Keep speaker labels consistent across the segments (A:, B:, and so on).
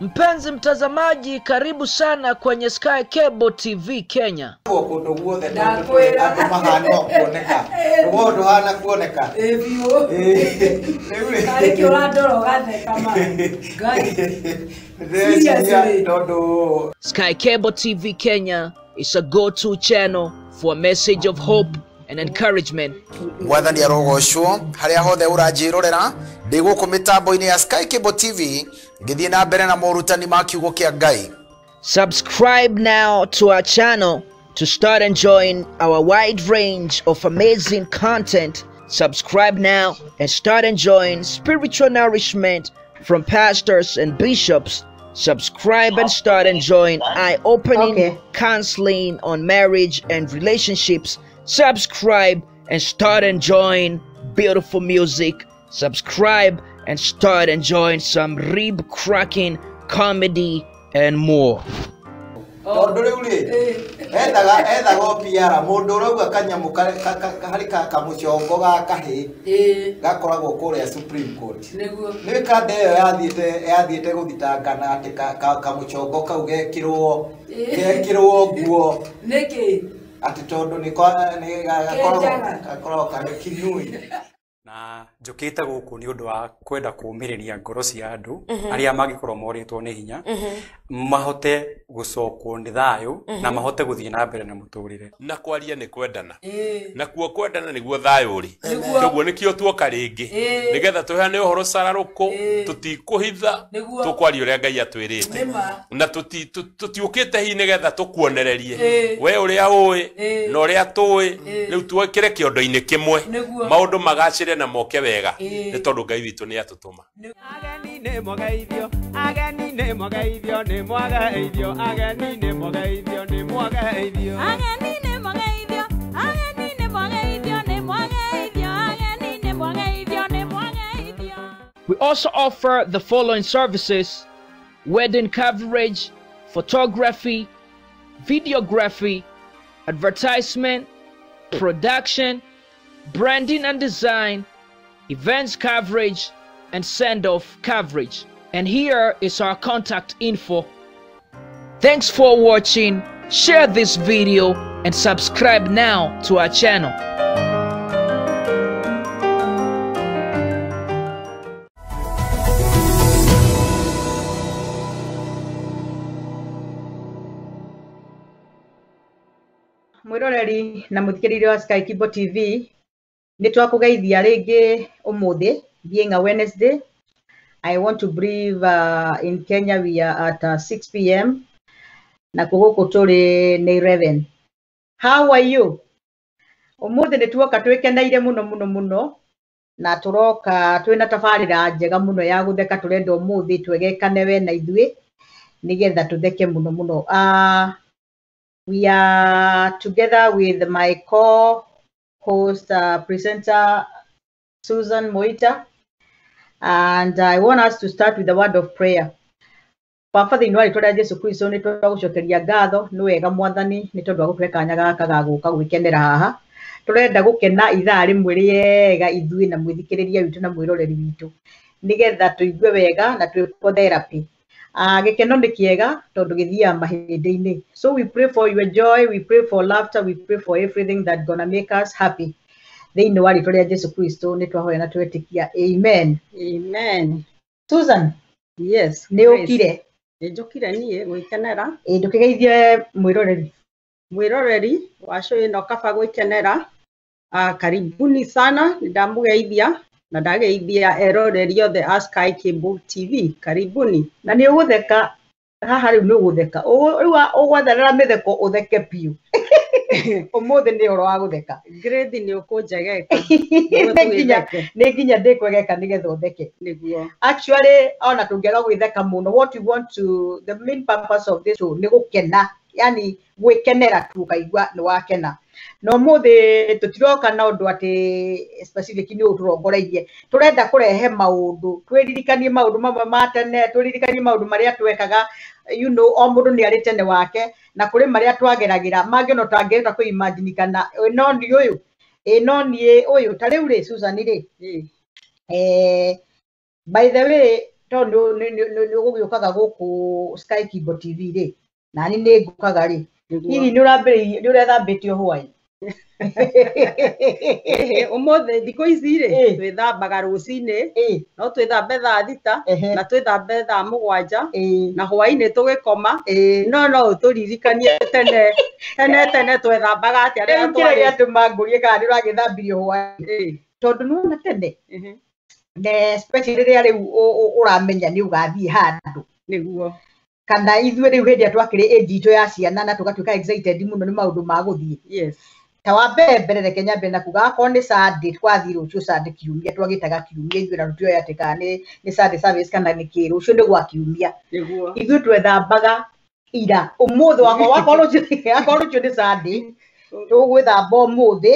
A: Mpenzi mtazamaji, karibu sana kwenye Sky Cable TV Kenya.
B: Kundu guothe andu mahana kuoneka ndu hana kuoneka
A: Sky Cable TV Kenya is a go-to channel for a message of hope and encouragement.
B: Mwathani arogocwo haria hothe uranjirorera ndi guku mitambo-ini ya Sky Cable TV ngithie na mbere na morutani ma kiugo kia Ngai.
A: Subscribe now to our channel to start enjoying our wide range of amazing content. Subscribe now and start enjoying spiritual nourishment from pastors and bishops. Subscribe and start enjoying eye-opening counseling on marriage and relationships. Subscribe and start enjoying beautiful music. Subscribe and start enjoying some rib-cracking comedy and more.
B: Tondu riu ri ethaga PR mundu urauga kanyamu hari kamucongo ga kahi gakoragwo kuria Supreme Court ni kande iyo yathiite guthitangana ati kamucongo kau gekirwo nguo
C: niki
B: ati tondu ni gakoragwo kari kinui.
D: Na njũkĩte gũkũ nĩ ũndũ wa kwenda kũũmĩrĩria ngoro cia andũ arĩa mangĩkorwo morĩtwo nĩ hinya mahote gũcokwo nĩ thayũ na mahote gũthiĩ na mbere na mũtũrĩre.
E: Na kwaria nĩ kwendana na kuo kwendana nĩguo thayũ ũrĩ, toguo nĩkĩo tuoka rĩngĩ nĩgetha tũheane ũhoro cararũkũ, tũtikũhitha, tũkwaria ũrĩa Ngai atwĩrĩte na tũtiũkĩte hihi nĩgetha tũkuonererie we ũrĩa ũĩ na ũrĩa tũĩ, rĩu twĩkĩre kĩondo-inĩ kĩmwe maũndũ magacĩre na moke wega nĩ tondũ Ngai witũ nĩ atũtũma.
F: Ageni nĩ mwageithio, ageni nĩ mwageithio, nĩ mwageithio, ageni nĩ mwageithio, nĩ mwageithio,
G: ageni nĩ mwageithio, ageni nĩ mwageithio, nĩ mwageithio, ageni nĩ mwageithio, nĩ mwageithio.
A: We also offer the following services: wedding coverage, photography, videography, advertisement, production, branding and design, events coverage, and send-off coverage. And here is our contact info. Thanks for watching. Share this video and subscribe now to our channel.
H: Mwiroreri na muthikiriria wa Sky Cable TV, nĩ twakugeithia rĩngĩ ũmũthĩ, being a Wednesday. I want to brief in Kenya we are at 6 p.m. na gũkũ tũrĩ nĩ 11. How are you? Ũmũthĩ nĩ tuoka twĩkeneire mũno mũno mũno na tũroka twĩna tabarĩra njega mũno ya gũtheka. Tũrenda ũmũthĩ twegekane we na ithuĩ nĩgetha tũtheke mũno mũno. We are together with my co-host, presenter Susan Moita, and I want us to start with the word of prayer. Baba thĩinĩ wa rĩtwa rĩa Jesu Kristo nĩ twagũcokeria ngatho, nĩ wega Mwathani nĩ tondũ wa gũtũhe kanya gaka ga gũka gwĩkenera haha. Tũrenda gũkena ithaa rĩmwe rĩega ithuĩ na mwĩthikĩrĩria witũ na mwĩroreri witũ nĩgetha tũigue wega na twĩkwo therapy. Gĩkeno nĩ kĩega tondũ gĩthiaga mahĩndĩ-inĩ. So we pray for your joy, we pray for laughter, we pray for everything that gonna make us happy. Thĩinĩ wa rĩtwa rĩa Jesu Kristo nĩ twahoya na twetĩkia. Amen.
I: Amen.
H: Susan.
I: Yes.
H: Nĩ ũkire?
I: Nĩ njũkire niĩ gwĩkenera.
H: Ĩ ndũkĩgeithie mwĩroreri.
I: Mwĩroreri wa show ĩno kaba gwĩkenera. Karibuni sana, nĩ ndamũgeithia na ndageithia eroreri othe a Sky Cable TV. Karibuni.
H: Na nĩ ũgũtheka haha rĩu nĩ ũgũtheka. Rĩu ũgwetherera mĩtheko ũtheke biũ. Ũmũthĩ nĩ ũhoro wa gũtheka.
I: Grade nĩ ũkũnjegeka.
H: Nĩ nginya ndĩkwegeka nĩgetha ũtheke.
I: Nĩguo.
H: Actually ona tũngĩaga gwĩtheka mũno, what we want to, the main purpose of this show nĩ gũkena, yani gwĩkenera tu ũkaigua nĩ wakena. Na ũmũthĩ tũtiroka na ũndũ atĩ specific nĩ ũũ tũrongoreirie, tũrenda kũrehe maũndũ, twĩririkanie maũndũ mamwe ma tene, twĩririkanie maũndũ marĩa twekaga, you know, o mũndũ nĩ arĩ tene wake na kũrĩ marĩa twageragĩra mangĩ ona ũtangĩhota kũ imagine kana no niĩ ũyũ, ĩ no niĩ ũyũ. Ta rĩu rĩ Susan rĩ, by the way Tondũ nĩ ũgũgĩũkaga gũkũ Sky Kimbo TV rĩ, nani nĩ ngũkaga rĩ, hihi nĩ ũrambĩrĩirie nĩ ũrethambĩte o hwaĩ?
I: Ũmũthĩ thikũ ici rĩ, twĩthambaga rũcinĩ, no twĩthambe thaa 6 na twĩthambe thaa 7 na hwaĩ-inĩ tũgĩkoma, no no ũtũririkanie tene tene tene twethambaga atĩa rĩrĩa
H: Rĩu kĩrĩa
I: twarĩ
H: gĩatũma ngũrie kana nĩ ũragĩthambirio hwaĩ, tondũ nĩwona tene, na especially rĩrĩa rĩu ũramenya nĩ ũgathiĩ handũ,
I: nĩguo
H: kana ithuĩ rĩu hĩndĩ ĩrĩa twakĩrĩ age itũ ya ciana na tũgatuĩka excited mũno nĩ maũndũ ma gũthiĩ.
I: Yes.
H: Ta wa mbere mbere reke nyambe na kuga akorwo nĩ Sunday twathiĩ rũciũ Sunday kiumia twagĩtaga kiumia ithuĩ na tũtioĩ atĩ kana nĩ Sunday service kana nĩ kĩ, rũciũ nĩ gwa kiumia.
I: Nĩguo.
H: Ithuĩ twethambaga ira ũmũthĩ wakwa wakorwo rũciũ akorwo rũciũ nĩ Sunday tũgwĩthamba ũmũthĩ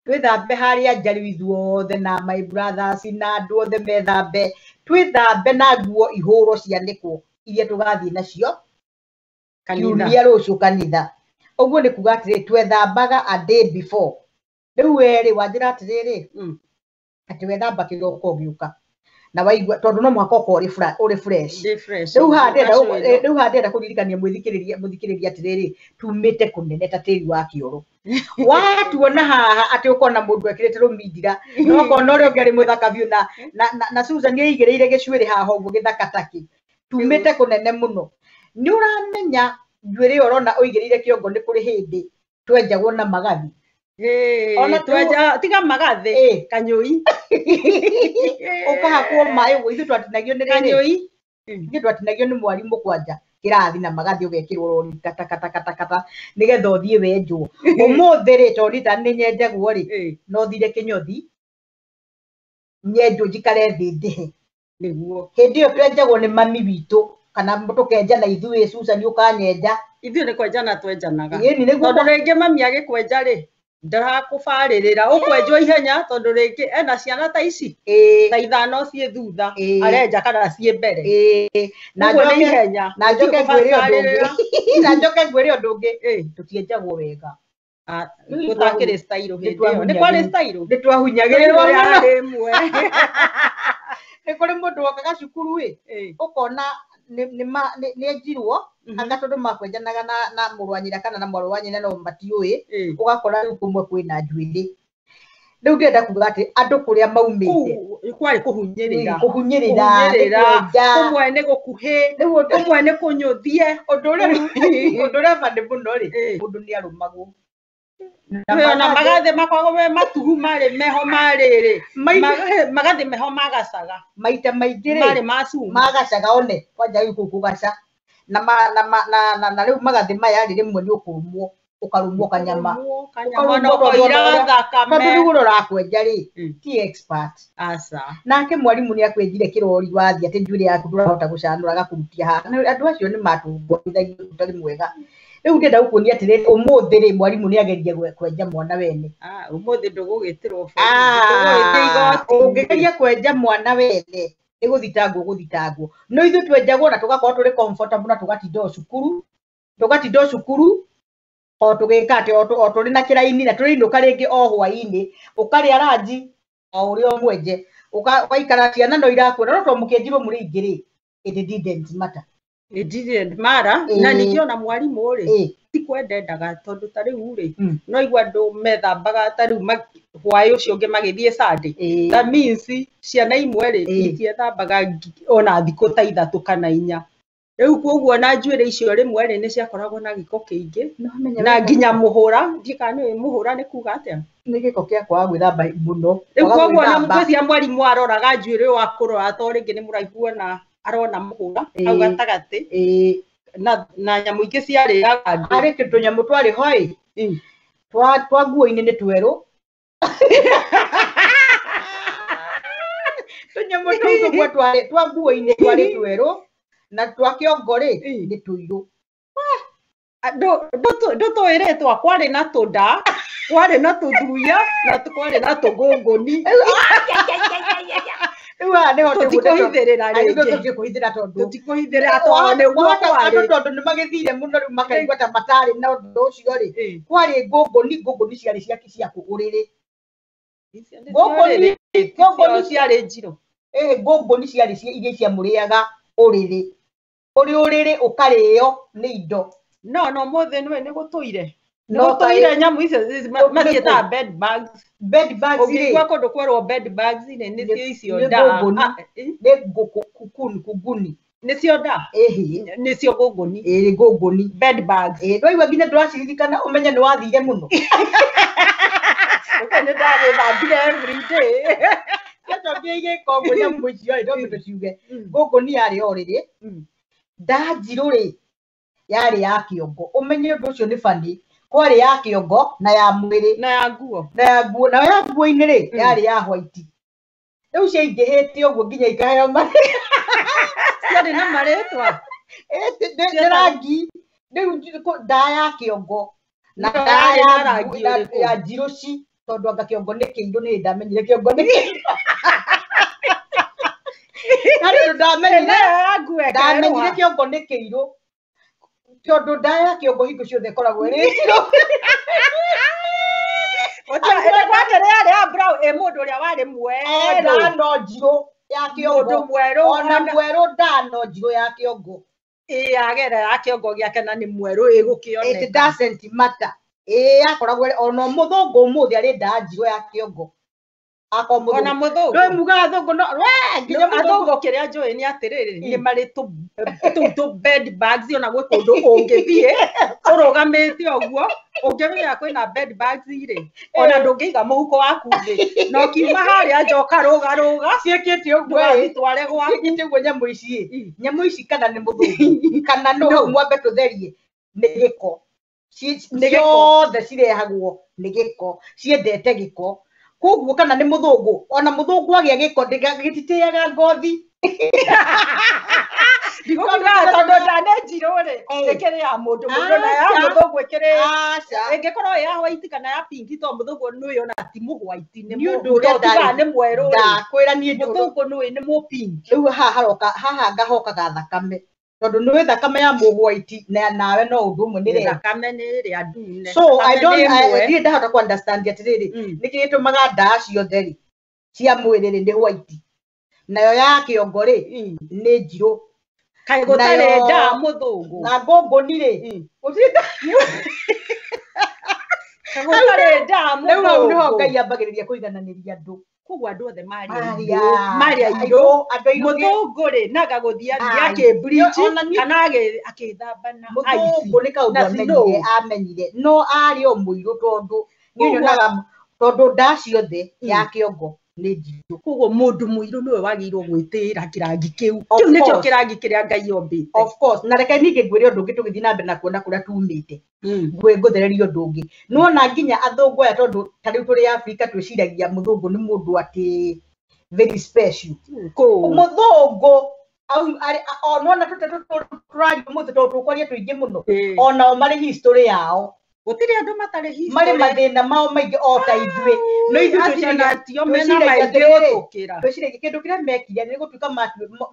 H: twĩthambe harĩa nja rĩu ithuothe na my brothers na andũ othe methambe twĩthambe na nguo ihũrwo cianĩkwo iria tũgathiĩ nacio
I: Kanitha.
H: kiumia rũciũ kanitha. Ũguo nĩ kuga atĩrĩrĩ twethambaga a day before. Rĩu we rĩ wanjĩra atĩrĩrĩ atĩ wethamba kĩroko ũgĩũka na waigua tondũ no mũhaka ũkorwo ũrĩ fresh.
I: Ndĩ fresh.
H: Rĩu haha ndĩrenda
I: Ndũgacũĩrwo.
H: rĩu haha ndĩrenda kũririkania mũthikĩrĩria atĩrĩrĩ tumĩte kũnene ta tĩri wa kĩoro. Watuona haha atĩ ũkona mũndũ ekĩrĩte rũmindira na ũkona ũrĩa ũngĩ arĩ mũthaka biũ na Susan nĩaigĩrĩire gĩcuĩrĩ haha ũguo gĩthaka takĩ. Tumĩte kũnene mũno. Nĩ ũramenya njuĩrĩ ĩyo ũrona ũigĩrĩire kĩongo nĩ kũrĩ hĩndĩ twenjagwo na magathi. Ona
I: Twenja tiga magathĩ, kanyũi.
H: Ũkahakwo maĩ ũguo ithuĩ twatinagio nĩ rĩrĩ.
I: Kanyũi.
H: Ithuĩ twatinagio nĩ mwarimũ kwanja kĩrathi na magathĩ ũgekĩrwo rori kata kata kata kata nĩgetha ũthiĩ wenjwo. Ũmũthĩ rĩ tondũ niĩ ta nĩ nyenjagwo rĩ, no thire kĩnyothi nyenjwo njikare thĩ ndĩhe.
I: Nĩguo.
H: Hĩndĩ ĩyo twenjagwo nĩ mami witũ kana tũkenja na ithuĩ Susan ũkanyenja.
I: Ithuĩ nĩ kwenjana twenjanaga.
H: Ĩni nĩguo.
I: Tondũ rĩngĩ mami agĩkwenja rĩ, ndarakũbarĩrĩra ũkwenjwo ihenya tondũ rĩngĩ ena ciana ta ici ta 5 ciĩ thutha arenja kana ciĩ mbere.
H: Na
I: Ũguo nĩ
H: njoke
I: ihenya.
H: na njoke ngwĩre ũndũ
I: Ũgũbarĩrĩra.
H: ũngĩ. Na njoke ngwĩre ũndũ ũngĩ. Tũtienjagwo wega.
I: Gũtakĩrĩ style hĩndĩ ĩyo. Nĩ kwarĩ style?
H: Nĩ twahunyagĩrĩrwo mũno.
I: Yarĩ ĩmwe.
H: Nĩ kũrĩ mũndũ wokaga cukuru ĩ, ũkona nĩ enjirwo anga tondũ makwenjanaga na mũrũ wa nyina kana na mwarĩ wa nyina no matiũĩ, ũgakora rĩu kũmwe kwĩna njuĩrĩ. Rĩu ndĩrenda kuga atĩ andũ kũrĩa maumĩte
I: Kũu kwarĩ kũhunyĩrĩra.
H: Kũhunyĩrĩra,
I: Kũhunyĩrĩra.
H: nĩ kwenja.
I: Kũmwe nĩ gũkuhĩ, kũmwe nĩ kũnyũthie.
H: Ũndũ ũrĩa bani mũno rĩ, mũndũ nĩ arũmagwo.
I: Na magathĩ makoragwo me matuhu marĩ meho marĩrĩ. Magathĩ meho magacaga.
H: Maita maingĩ rĩ,
I: Marĩ ma cuma.
H: Magacaga one kwanja rĩu kũu kũgaca. Na rĩu magathĩ maya rĩ, rĩmwe nĩ ũkũrũmwo, ũkarũmwo kanyama.
I: Kanyama na
H: Ũkarũmwo tondũ
I: ũkoira
H: ona ũrĩa-
I: thakame.
H: Tondũ rĩu ũrĩa ũrakwenja rĩ, ti expert.
I: Aca.
H: Nake mwarimũ nĩ akwenjire kĩrori wathiĩ atĩ njuĩrĩ yaku ndũrahota gũcanũra agakũrutia haha. Na andũ acio nĩ matũgomithagia ũndũ ũtarĩ mwega. Rĩu ndĩrenda gũkuonia atĩrĩrĩ, ũmũthĩ rĩ, mwarimũ nĩ ageria kwenja mwana wene.
I: Ũmũthĩ ndũgũgĩtĩrwo borithi, ndũgũgĩthiĩ igoti.
H: Ũngĩgeria kwenja mwana wene, nĩ gũthitangwo gũthitangwo. No ithuĩ twenjagwo na tũgakorwo tũrĩ comfortable na tũgatinda o cukuru, tũgatinda o cukuru, o tũgĩka atĩ o tũrĩ na kĩraini na tũrĩinũka rĩngĩ o hwaĩ-inĩ, ũkarĩa ranji o ũrĩa ũmwenje, ũgaikara ciana no irakuona, no tondũ mũkĩenjirwo mũrĩ aingĩ rĩ, it didn't matter.
I: It didn't matter. Na ningĩ ona mwarimũ rĩ, ti kwenda endaga tondũ ta rĩu rĩ, no igua andũ methambaga ta rĩu hwaĩ ũcio ũngĩ magĩthiĩ Sunday. That means ciana imwe rĩ, itiethambaga ona thikũ ta 3 kana 4. Rĩu koguo na njuĩrĩ icio rĩmwe rĩ, nĩ ciakoragwo na gĩko kĩingĩ na nginya mũhũra, ndiũĩ kana nĩũĩ mũhũra nĩ kuga atĩa.
H: Nĩ gĩko kĩa kwaga gwĩthamba mũno.
I: Rĩu
H: Kwaga
I: koguo na
H: gwĩthamba.
I: ngwĩciria mwarimũ aroraga njuĩrĩ ũyũ akũrora to rĩngĩ nĩ mũraihu ona arona mũhũra hau gatagatĩ. Na nyamũ ingĩ ciarĩaga andũ.
H: Harĩ tũnyamũ twarĩ ho ĩ, twa nguo-inĩ nĩ twerũ. Tũnyamũ tũu tũmwe twa nguo-inĩ twarĩ twerũ na twa kĩongo rĩ, nĩ tũirũ.
I: Ndũtũĩ rĩtwa, kwarĩ na tũnda, kwarĩ na tũthuya, na kwarĩ na tũngũngũni.
H: Rĩu haha nĩho
I: Tũtikũhithĩrĩra rĩngĩ.
H: Tũtikũhithĩrĩra tondũ
I: Tũtikũhithĩrĩra tondũ nĩguo
H: Wahota andũ
I: kwarĩ.
H: tondũ nĩ magĩthire mũno rĩu makaigua ta matarĩ na ũndũ ũcio rĩ, kwarĩ ngũngũni, ngũngũni ciarĩ cia kũ ũrĩrĩ. Ngũngũni
I: ciarĩ njirũ.
H: Ngũngũni ciarĩ iria ciamũrĩaga ũrĩrĩ. Ũrĩ ũrĩrĩ ũkarĩo nĩ indo.
I: No no mũthĩ nĩwe nĩ gũtũire.
H: No
I: Gũtũire nyamũ icio maciĩtaga bed bugs.
H: Bed bugs rĩ.
I: Ũngĩigua kũndũ kwerwo bed bugs rĩ, nĩcio icio nda.
H: Nĩ ngũkũ kukuni kuguni.
I: Nĩcio nda. Nĩcio ngũngũni.
H: Ĩĩ ngũngũni.
I: Bed bugs.
H: Ĩĩ ndwaigua nginya ndũraciririkana ũmenye nĩ wathire mũno.
I: Ũguo nĩ ndagĩthambire every day.
H: Ciacokire igĩka ũguo nyamũ icio rĩ, no tũciuge. Ngũngũni yarĩ o rĩrĩ. Nda njirũ rĩ, yarĩ ya kĩongo. Ũmenye ũndũ ũcio nĩ funny. Kwarĩ ya kĩongo na ya mwĩrĩ.
I: Na ya nguo.
H: Na ya nguo. Nayo ya nguo-inĩ rĩ, yarĩ ya white. Rĩu ciaingĩhĩte ũguo nginya ikaheo marĩtwa.
I: Ciarĩ na marĩtwa?
H: Nĩ rangi. Rĩu nda ya kĩongo na nda ya njirũ ci, tondũ anga kĩongo nĩ kĩirũ, nĩ ndamenyire kĩongo nĩ kĩirũ. Na rĩu ndamenyire kĩongo nĩ kĩirũ tondũ nda ya kĩongo hingo ciothe ĩkoragwo ĩrĩ njirũ.
I: Gwake yarĩ ya brown, ĩ mũndũ ũrĩa warĩ mwerũ.
H: Nda no njirũ ya kĩongo.
I: Mũndũ mwerũ.
H: Ona mwerũ nda no njirũ ya kĩongo.
I: Ĩ agera ya kĩongo gĩake na nĩ mwerũ ĩgũkĩoneka.
H: It doesn't matter. Ĩ yakoragwo ona mũthũngũ ũmũthĩ arĩ nda njirũ ya kĩongo.
I: Ona mũthũngũ.
H: Ndũĩ mugaga athũngũ no we nginya
I: athũngũ kĩrĩa njũĩ nĩ atĩrĩrĩ nĩ marĩ tũ bed bugs ona gwĩ kũndũ ũngĩthiĩ ũrũgamĩte ũguo ũngĩmenya kwĩna bed bugs rĩ ona ndũngĩiga mũhuko waku thĩ na ũkiuma harĩa nja ũkarũga rũga
H: ciĩkĩte ũguo
I: ndũgacitware gwaku.
H: Ciĩkĩte ũguo nyamũ ici nyamũ ici kana nĩ mũthũngũ kana nũ hau mwambe tũtherie nĩ gĩko. Ciothe cirehagwo nĩ gĩko, ciendete gĩko. Koguo kana nĩ mũthũngũ ona mũthũngũ agĩa gĩko gĩtitĩaga ngothi.
I: Ndigũkiuga tondũ nda nĩ njirũ rĩ ĩkĩrĩ ya mũndũ mũirũ na ya mũthũngũ ĩkĩrĩ ĩngĩkorwo ĩ ya white kana ya pink to mũthũngũ nĩũĩ ona ti mũwhite nĩ
H: ũndũ ũrĩa
I: nĩ mwerũ rĩ
H: ndakwĩra niĩ
I: mũthũngũ nĩũĩ nĩ mũpink.
H: Rĩu haha haroka haha ngahokaga thakame tondũ nĩũĩ thakame ya mũwhite na nawe no ũndũ ũmwe nĩ
I: thakame nĩ ĩrĩa ndune.
H: So I don't niĩ ndahota ku understand atĩrĩrĩ nĩkĩ gĩtũmaga nda ciothe rĩ cia mwĩrĩ rĩ nĩ white nayo ya kĩongo rĩ nĩ njirũ.
I: Kaĩ gũtarĩ nda mũthũngũ?
H: Na ngũngũni rĩ gũtirĩ
I: gũtarĩ nda mũthũngũ.
H: Rĩu hau nĩho Ngai ambagĩrĩria kũigananĩria andũ.
I: Koguo andũ othe marĩ airũ mũthũngũ rĩ nanga gũthiĩ akĩmbleach kana akĩthamba na
H: mũthũngũ nĩ kaũndũ amenyire no arĩ o mũirũ tondũ niĩ nyonaga tondũ nda ciothe ya kĩongo nĩ njirũ.
I: Koguo mũndũ mũirũ nĩwe wagĩrĩirwo gwĩtĩĩra kĩrangi kĩu. Kĩu nĩkĩo kĩrangi kĩrĩa Ngai ombĩte.
H: Of course. Na reke ningĩ ngwĩre ũndũ ũngĩ tũgĩthiĩ na mbere na kuona kũrĩa tumĩte. Ngũthererie ũndũ ũngĩ. Nĩwona nginya athũngũ aya tondũ ta rĩu tũrĩ Afrika twĩciragia mũthũngũ nĩ mũndũ atĩ very special. Mũthũngũ nĩwona tũraria ũmũthĩ tondũ tũkwaria tũingĩ mũno. Onao marĩ history yao.
I: Gũtirĩ andũ matarĩ history.
H: Marĩ mathĩna mao maingĩ o ta ithuĩ. No ithuĩ twĩciragia kĩndũ kĩrĩa mekire nĩ gũtuĩka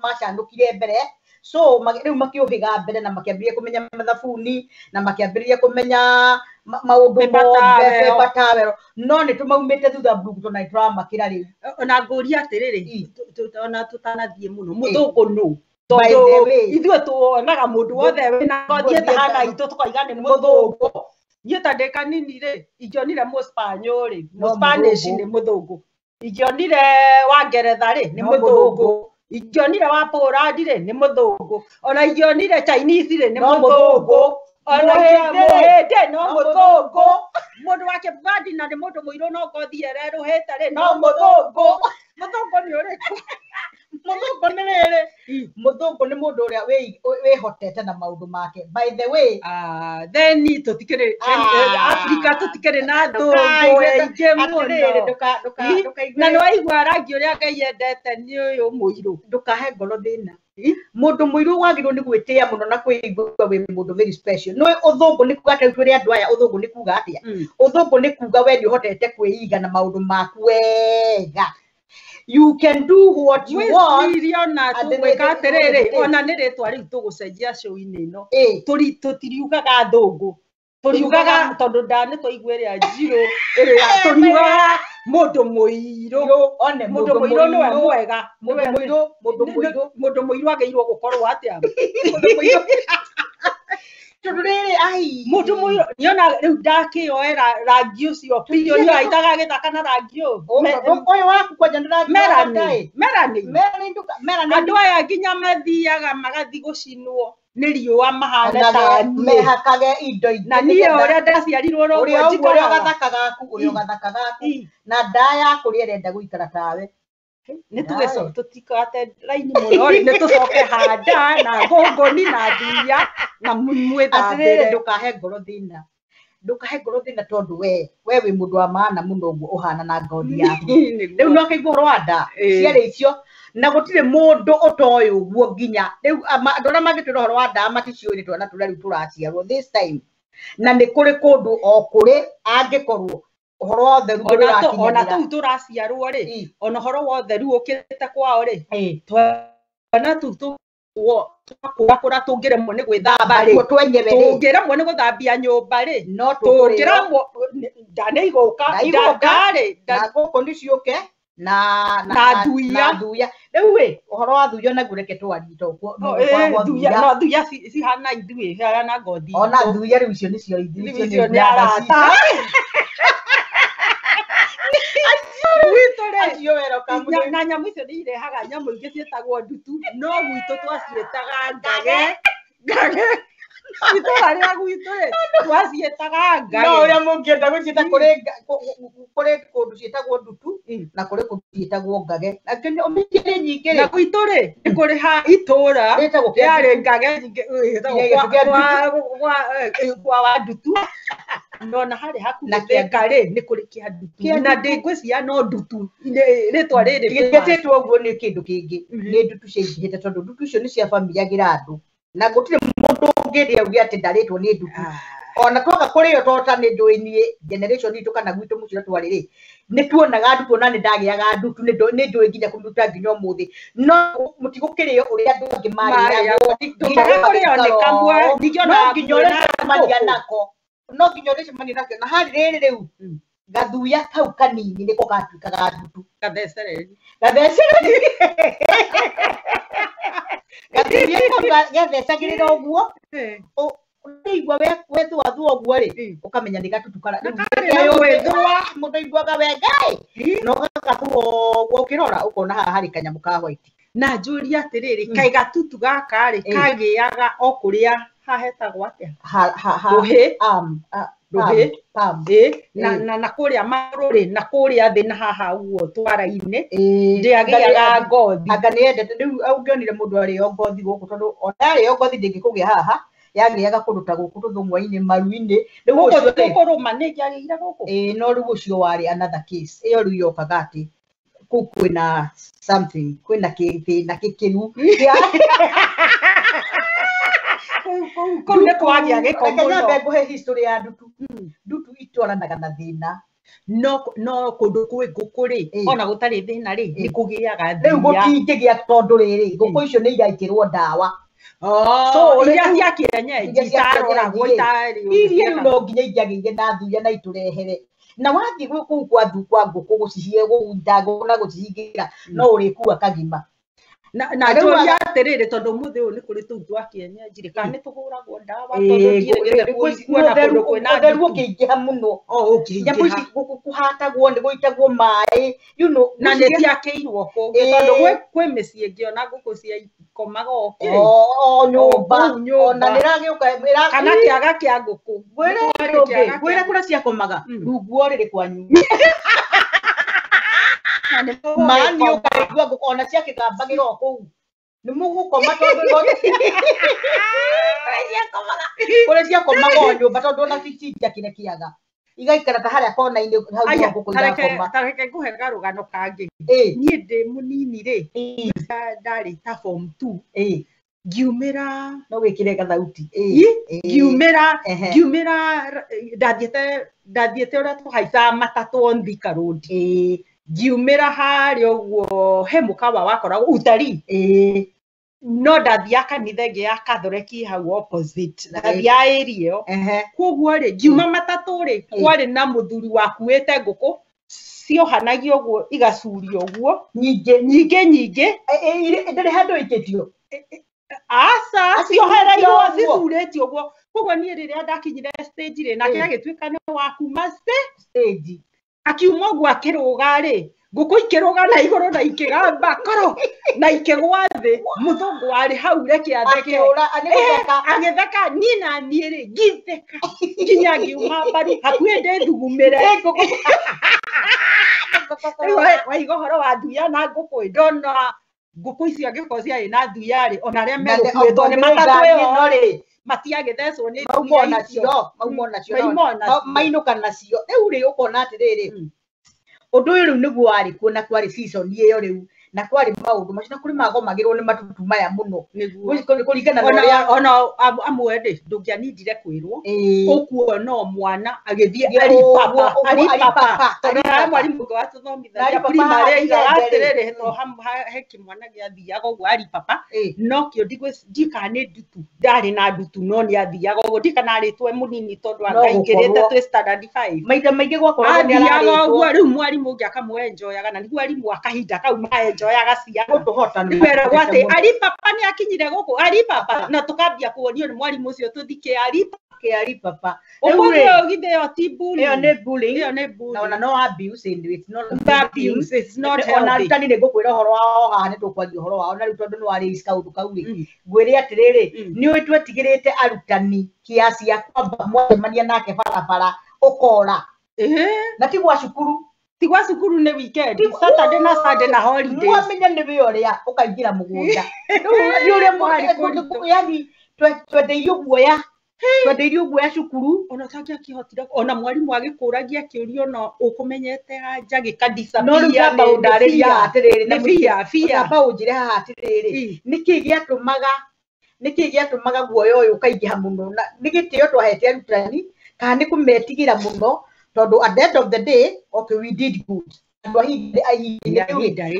H: macanũkire mbere. So rĩu makĩũhĩga mbere na makĩambĩrĩria kũmenya mathabuni na makĩambĩrĩria kũmenya maũndũ mothe paper towel. No nĩ tũmaumĩte thutha mbuguto na nĩtũramakĩra rĩu.
I: Ona ngũria atĩrĩrĩ ona tũtanathiĩ mũno mũthũngũ nũ? Tondũ ithuĩ tuonaga mũndũ wothe wĩna ngothi ĩtahana itũ tũkauga nĩ mũthũngũ. Niĩ ta ndĩ kanini rĩ ingĩonire mũspanyo rĩ mũspanish nĩ mũthũngũ, ingĩonire wa ngeretha rĩ nĩ mũthũngũ, ingĩonire wa Poland rĩ nĩ mũthũngũ, ona ingĩonire Chinese rĩ nĩ mũthũngũ, ona mũhĩndĩ no mũthũngũ, mũndũ wa Kĩbugandi na nĩ mũndũ mũirũ no ngothi ĩrerũhĩte rĩ no mũthũngũ. Mũthũngũ nĩ ũrĩkũ?
H: Mũthũngũ nĩ rĩrĩ mũthũngũ nĩ mũndũ ũrĩa wĩhotete na maũndũ make. By the way
I: then tũtikĩrĩ Afrika tũtikĩrĩ na athũngũ aingĩ mũno. Na nĩwaigua rangi ũrĩa Ngai endete nĩ ũyũ mũirũ.
H: Ndũkahe ngoro thĩna. Mũndũ mũirũ wagĩrĩirwo nĩ gwĩtĩĩa mũno na kwĩigua wĩ mũndũ very special. Nĩũĩ ũthũngũ nĩ kuga atĩ twĩre andũ aya ũthũngũ nĩ kuga atĩa? Ũthũngũ nĩ kuga we nĩ ũhotete kwĩiga na maũndũ maku wega. You can do what you want.
I: Ona tũgwĩka atĩrĩrĩ ona nĩ rĩtwa rĩu tũgũcenjia show-inĩ ĩno. Tũtiriugaga athũngũ. Tũriugaga tondũ nda nĩ twaigua ĩrĩa njirũ ĩrĩa Mũndũ mũirũ.
H: One
I: Mũndũ mũirũ nĩwe mwega.
H: Mũndũ mũirũ, mũndũ mũirũ.
I: Mũndũ mũirũ agĩrĩirwo gũkorwo atĩa?
H: Mũndũ mũirũ. Tondũ rĩrĩ ai.
I: Mũndũ mũirũ niona rĩu ndakĩoera rangi ũcio biũ niĩ aitaga gĩthaka na rangi ũyũ.
H: Ũyũ waku kwanja nĩ rangi wa ndaĩ.
I: Melanin.
H: Melanin nduka melanin.
I: Andũ aya nginya mathiaga magathi gũcinwo nĩ riũa mahana ta niĩ.
H: Mehakage indo ingĩ.
I: Na niĩ ũrĩa ndaciarirwo ro
H: ũrĩa
I: ũguo
H: ũguo ũrĩa
I: njikaraga.
H: gathaka gaku ũrĩa gathaka gaku na nda yaku ũrĩa ĩrenda gũikara tawe.
I: Nĩ tuge tũtikate raini mũno rĩ, nĩ tũcoke handa na ngũngũni na thuya na
H: Atĩrĩrĩ
I: mwĩthambĩre.
H: ndũkahe ngoro thĩna. Ndũkahe ngoro thĩna tondũ we wĩ mũndũ wa maana mũno ũguo ũhana na ngothi yaku. Rĩu no akĩigua ũhoro wa nda ciarĩ icio na gũtirĩ mũndũ ũtoĩ ũguo nginya rĩu andũ arĩa mangĩtwĩra ũhoro wa nda maticiũĩ nĩ twana tũrĩa rĩu tũraciarwo this time. Na nĩ kũrĩ kũndũ o kũrĩ angĩkorwo ũhoro wa ũtheru
I: Ona tũu tũraciarwo rĩ, ona ũhoro wa ũtheru ũkĩte kwao rĩ, twana tũu twakũrakũra tũngĩremwo nĩ gwĩthamba rĩ,
H: twenyewe rĩ,
I: tũngĩremwo nĩ gũthambia nyũmba rĩ,
H: no tũkũrĩo.
I: tũngĩremwo nda nĩ igũka,
H: Nda igũka,
I: nda rĩ,
H: na gũkũ nĩ ciũke
I: na thuya.
H: Na thuya. Rĩu ĩ ũhoro wa thuya naguo reke twarie to kuo no gũkoragwo
I: Thuya,
H: thuya.
I: no thuya cihana ithuĩ, cihana ngothi
H: Ona
I: itũ.
H: thuya rĩu icio nĩcio ithuĩ,
I: Rĩu
H: icio
I: icio
H: nĩ
I: nĩ arata. Gwitũ rĩ,
H: Acio wera ũkamũhe.
I: na nyamũ icio nĩ irehaga nyamũ ingĩ ciĩtagwo ndutu, no gwitũ twaciĩtaga ngage. Ngage. Itũra rĩa gwitũ rĩ, twaciĩtaga ngage.
H: No ũrĩa mũngĩenda gũciĩta kũrĩ kũrĩ kũndũ ciĩtagwo ndutu na kũrĩ kũndũ ciĩtagwo ngage. Na kĩndũ ũmĩtie nĩ nyingĩ rĩ.
I: Na gwitũ rĩ, nĩ kũrĩ ha itũra
H: Rĩtagwo kĩa
I: rĩarĩ
H: ndutu.
I: ngage nyingĩ, ĩtagwo
H: Gĩa ndutu.
I: kwa wa ndutu. No na harĩ hakuhĩ
H: Na kĩa
I: Thika rĩ, nĩ kũrĩ kĩa ndutu.
H: Kĩa
I: Na
H: ndutu.
I: ndĩngwĩciria no ndutu. Rĩtwa rĩrĩ
H: Gĩtĩtwo ũguo nĩ kĩndũ kĩngĩ. Nĩ ndutu ciaingĩhĩte tondũ ndutu icio nĩ ciabamiriagĩra andũ. Na gũtirĩ mũndũ ũngĩrĩa uge atĩ ndarĩtwo nĩ ndutu. Ona twaga kũrĩo to ta nĩ njũĩ niĩ generation itũ kana gwitũ mũciĩ ũrĩa twarĩ rĩ, nĩ tuonaga ndutu ona nĩ ndagĩaga ndutu nĩ njũĩ nginya kũmĩruta nginya ũmũthĩ. No mũtigũkĩrĩo ũrĩa andũ angĩ marĩagwo.
I: Tũkaga kũrĩo nĩ kamwe, ningĩ ona
H: No nginya
I: kwĩna
H: ũrĩcemania
I: ngũkũ.
H: nako. No nginya ũrĩcemania nakĩo. Na harĩ rĩrĩ rĩu, gathuya kau kanini nĩko gatuĩkaga ndutu.
I: Gathecereri.
H: Gathecereri. Gathuya kau gathecagĩrĩra ũguo. Ũraigua wethũathũa ũguo rĩ, ũkamenya nĩ gatutu kara.
I: Na karĩ na gwĩthũa.
H: Mũndũ aiguaga wega ĩ. No gagathũa ũguo ũkĩrora ũkona haha harĩ kanyamũ ka white.
I: Na njũrie atĩrĩrĩ, kaĩ gatutu gaka rĩ, kagĩaga o kũrĩa hahetagwo atĩa? Rũhĩ. Rũhĩ. Na kũrĩa magũrũ rĩ, na kũrĩa thĩ na haha ũguo twara-inĩ, ndĩagĩaga ngothi.
H: Anga nĩ endete rĩu ũngĩonire mũndũ arĩo ngothi gũkũ tondũ ona yarĩo ngothi ndĩngĩkũgĩa haha, yagĩaga kũndũ ta gũkũ tũthũng'wa-inĩ maru-inĩ. Rĩu
I: Gũkũ
H: ũcio rĩ,
I: kũrũma nĩ ĩngĩagĩire gũkũ?
H: Ĩĩ, no rĩu ũcio warĩ another case. Ĩyo rĩu yokaga atĩ kũu kwĩna something, kwĩna kĩthĩna kĩkĩru.
I: Kũu nĩ kwagĩa gĩko
H: Reke
I: mũno.
H: nyambe ngũhe history ya ndutu. Ndutu itwaranaga na thĩna.
I: No kũndũ kwĩ ngũkũ rĩ, ona gũtarĩ thĩna rĩ, nĩ kũgĩaga
H: Rĩu
I: thuya.
H: gũtingĩgĩa tondũ rĩrĩ, ngũkũ icio nĩ iraitĩrwo ndawa. So,
I: Iria
H: rĩu-
I: cia kĩenyenji
H: iria cia
I: itaroragwo
H: kĩenyenji rĩ,
I: itarĩ
H: iria rĩu no nginya ingĩagĩire na thuya na itũrehere. Na wathiĩ kũu kwa kwa ngũkũ gũcihe gũita ngũkũ na gũcihingĩra, no ũrĩkua kagima.
I: Na
H: Rĩu
I: njũria atĩrĩrĩ, tondũ ũmũthĩ ũyũ nĩ kũrĩ tũu twa kĩenyenji rĩ, kana nĩ tũhũragwo ndawa tondũ ndiĩrĩgĩte kuona kũndũ kwĩna
H: ũtheru
I: ndutu.
H: ũkĩingĩha mũno.
I: O,
H: Nyamũ ici
I: ũkĩingĩha.
H: kũhatagwo nĩ gũitagwo maĩ, you know,
I: Na nĩ ciakĩirwo kũngĩ tondũ kwĩ mĩciĩ ĩngĩ ona ngũkũ ciakomaga o kĩ?
H: O nyũmba.
I: O kũu nyũmba.
H: Ona nĩ ĩragĩũka
I: Kana kĩaga kĩa ngũkũ.
H: Ngwĩre
I: Nĩ kwarĩ
H: ũndũ ũngĩ,
I: kĩaga kĩa
H: ngwĩre kũrĩa ciakomaga, rungu wa ũrĩrĩ kwanyu. Ma nĩ ũkaigua ngũkũ ona ciakĩgambagĩra o kũu. Nĩ mũgũkoma tondũ kũrĩa ciakomaga o nyũmba tondũ ona citingĩakire kĩaga. Igaikara ta harĩa kona-inĩ hau
I: Aya,
H: nĩho ngũkũ irakoma.
I: tareke ngũhe karũgano kangĩ. Niĩ ndĩ mũnini rĩ, ndarĩ ta form 2. Ngiumĩra
H: no wĩkĩre gathauti.
I: Ngiumĩra ngiumĩra ndathiĩte ũrĩa tũhaicaga matatũ on Thika Road. Ngiumĩra harĩa ũguo he mũkawa wakoragwo utalii. No ndathiaga kanitha ĩngĩ ya Catholic hau opposite. Ndathiaga area ĩyo. Koguo rĩ, ngiuma matatũ rĩ, kwarĩ na mũthuri wakuĩte ngũkũ Ciohanagio ũguo igacurio ũguo.
H: Nyingĩ.
I: Nyingĩ nyingĩ.
H: Ndĩrĩ handũ ĩikĩtio.
I: Aca, ciohereirwo cicurĩtio ũguo. Koguo niĩ rĩrĩa ndakinyire stage rĩ, nake agĩtuĩka nĩ wa kuma
H: stage.
I: Akiuma ũguo akĩrũga rĩ, ngũkũ ikĩrũga na igũrũ na ikĩgamba koro na ikĩgwa thĩ. Mũthũngũ warĩ hau reke atheke. Agĩtheka niĩ na niĩ rĩ, ngĩtheka nginya ngiuma mbaru hakuhĩ ndĩthugumĩre. Waiga ũhoro wa thuya na ngũkũ, ndona ngũkũ icio angĩkorwo ciarĩ na thuya rĩ, ona arĩa megũkuĩtwo nĩ matatũ ĩyo rĩ, matiagĩthecwo nĩ thuya icio.
H: Mauma onacio mainũka nacio. Rĩu rĩ ũkona atĩrĩrĩ, ũndũ ũyũ rĩu nĩguo warĩ kuo na kwarĩ season ĩyo rĩu na kwarĩ maũndũ macio na kũrĩ magomagĩrwo nĩ matutu maya mũno. Kũringana na ũrĩa
I: ona amwe rĩ ndũngĩanindire kwĩrwo ũkuona o mwana agĩthiĩ aripapa aripapa tondũ harĩa mwarimũ ũngĩ watũthomithagia primary aigaga atĩrĩrĩ to he kĩmwana gĩathiaga ũguo aripapa no kĩo ndikana nĩ ndutu ndarĩ na ndutu no nĩ athiaga ũguo ndikana arĩtwo e mũnini tondũ angaingĩrĩte twĩ standard 5
H: maita maingĩ gwakoragwo nĩ
I: ararĩtwo ũguo rĩu mwarimũ ũngĩ akamwenjoyaga na nĩguo arimũ a kahinda kau maenjoyaga ciana weragwo atĩ aripapa nĩ akinyire gũkũ aripapa na tũkambia kuonio nĩ mwarimũ ũcio tũthike
H: aripapa.
I: Ũmũthĩ ũyũ githĩ ĩyo ti bullying.
H: Ĩyo nĩ bullying.
I: Ĩyo nĩ bullying.
H: Na ona no abuse and it's not
I: abuse, it's not healthy.
H: Ona arutani nĩ ngũkwĩra ũhoro wao haha nĩ tũkwaria ũhoro wao na rĩu tondũ nĩ warĩ kaũndũ kau rĩ ngwĩre atĩrĩrĩ nĩ ũĩ twetigĩrĩte arutani kiasi ya kwamba mwacemania nake barabara ũkora na ti gwa cukuru.
I: Ti gwa cukuru nĩ weekend, Saturday na Sunday na holidays.
H: Mwamenya nĩ wĩ ũrĩa ũkaingĩra mũgũnda. Rĩu nĩ ũrĩa yani twendeirio guoya. Twendeirio guoya cukuru.
I: Ona ũtangĩakĩhotire ona mwarimũ agĩkũragia kĩũria ona ũkũmenyete anja gĩka-disappear.
H: No rĩu tamba ũndarĩrie haha atĩrĩrĩ
I: nĩ fear fear.
H: Tamba ũnjĩre haha atĩrĩrĩ nĩkĩĩ gĩatũmaga nĩkĩĩ gĩatũmaga guoya ũyũ ũkaingĩha mũno na nĩ gĩtĩo twahete arutani kana nĩ kũmetigĩra mũno tondũ at the end of the day okay we did good. Andũ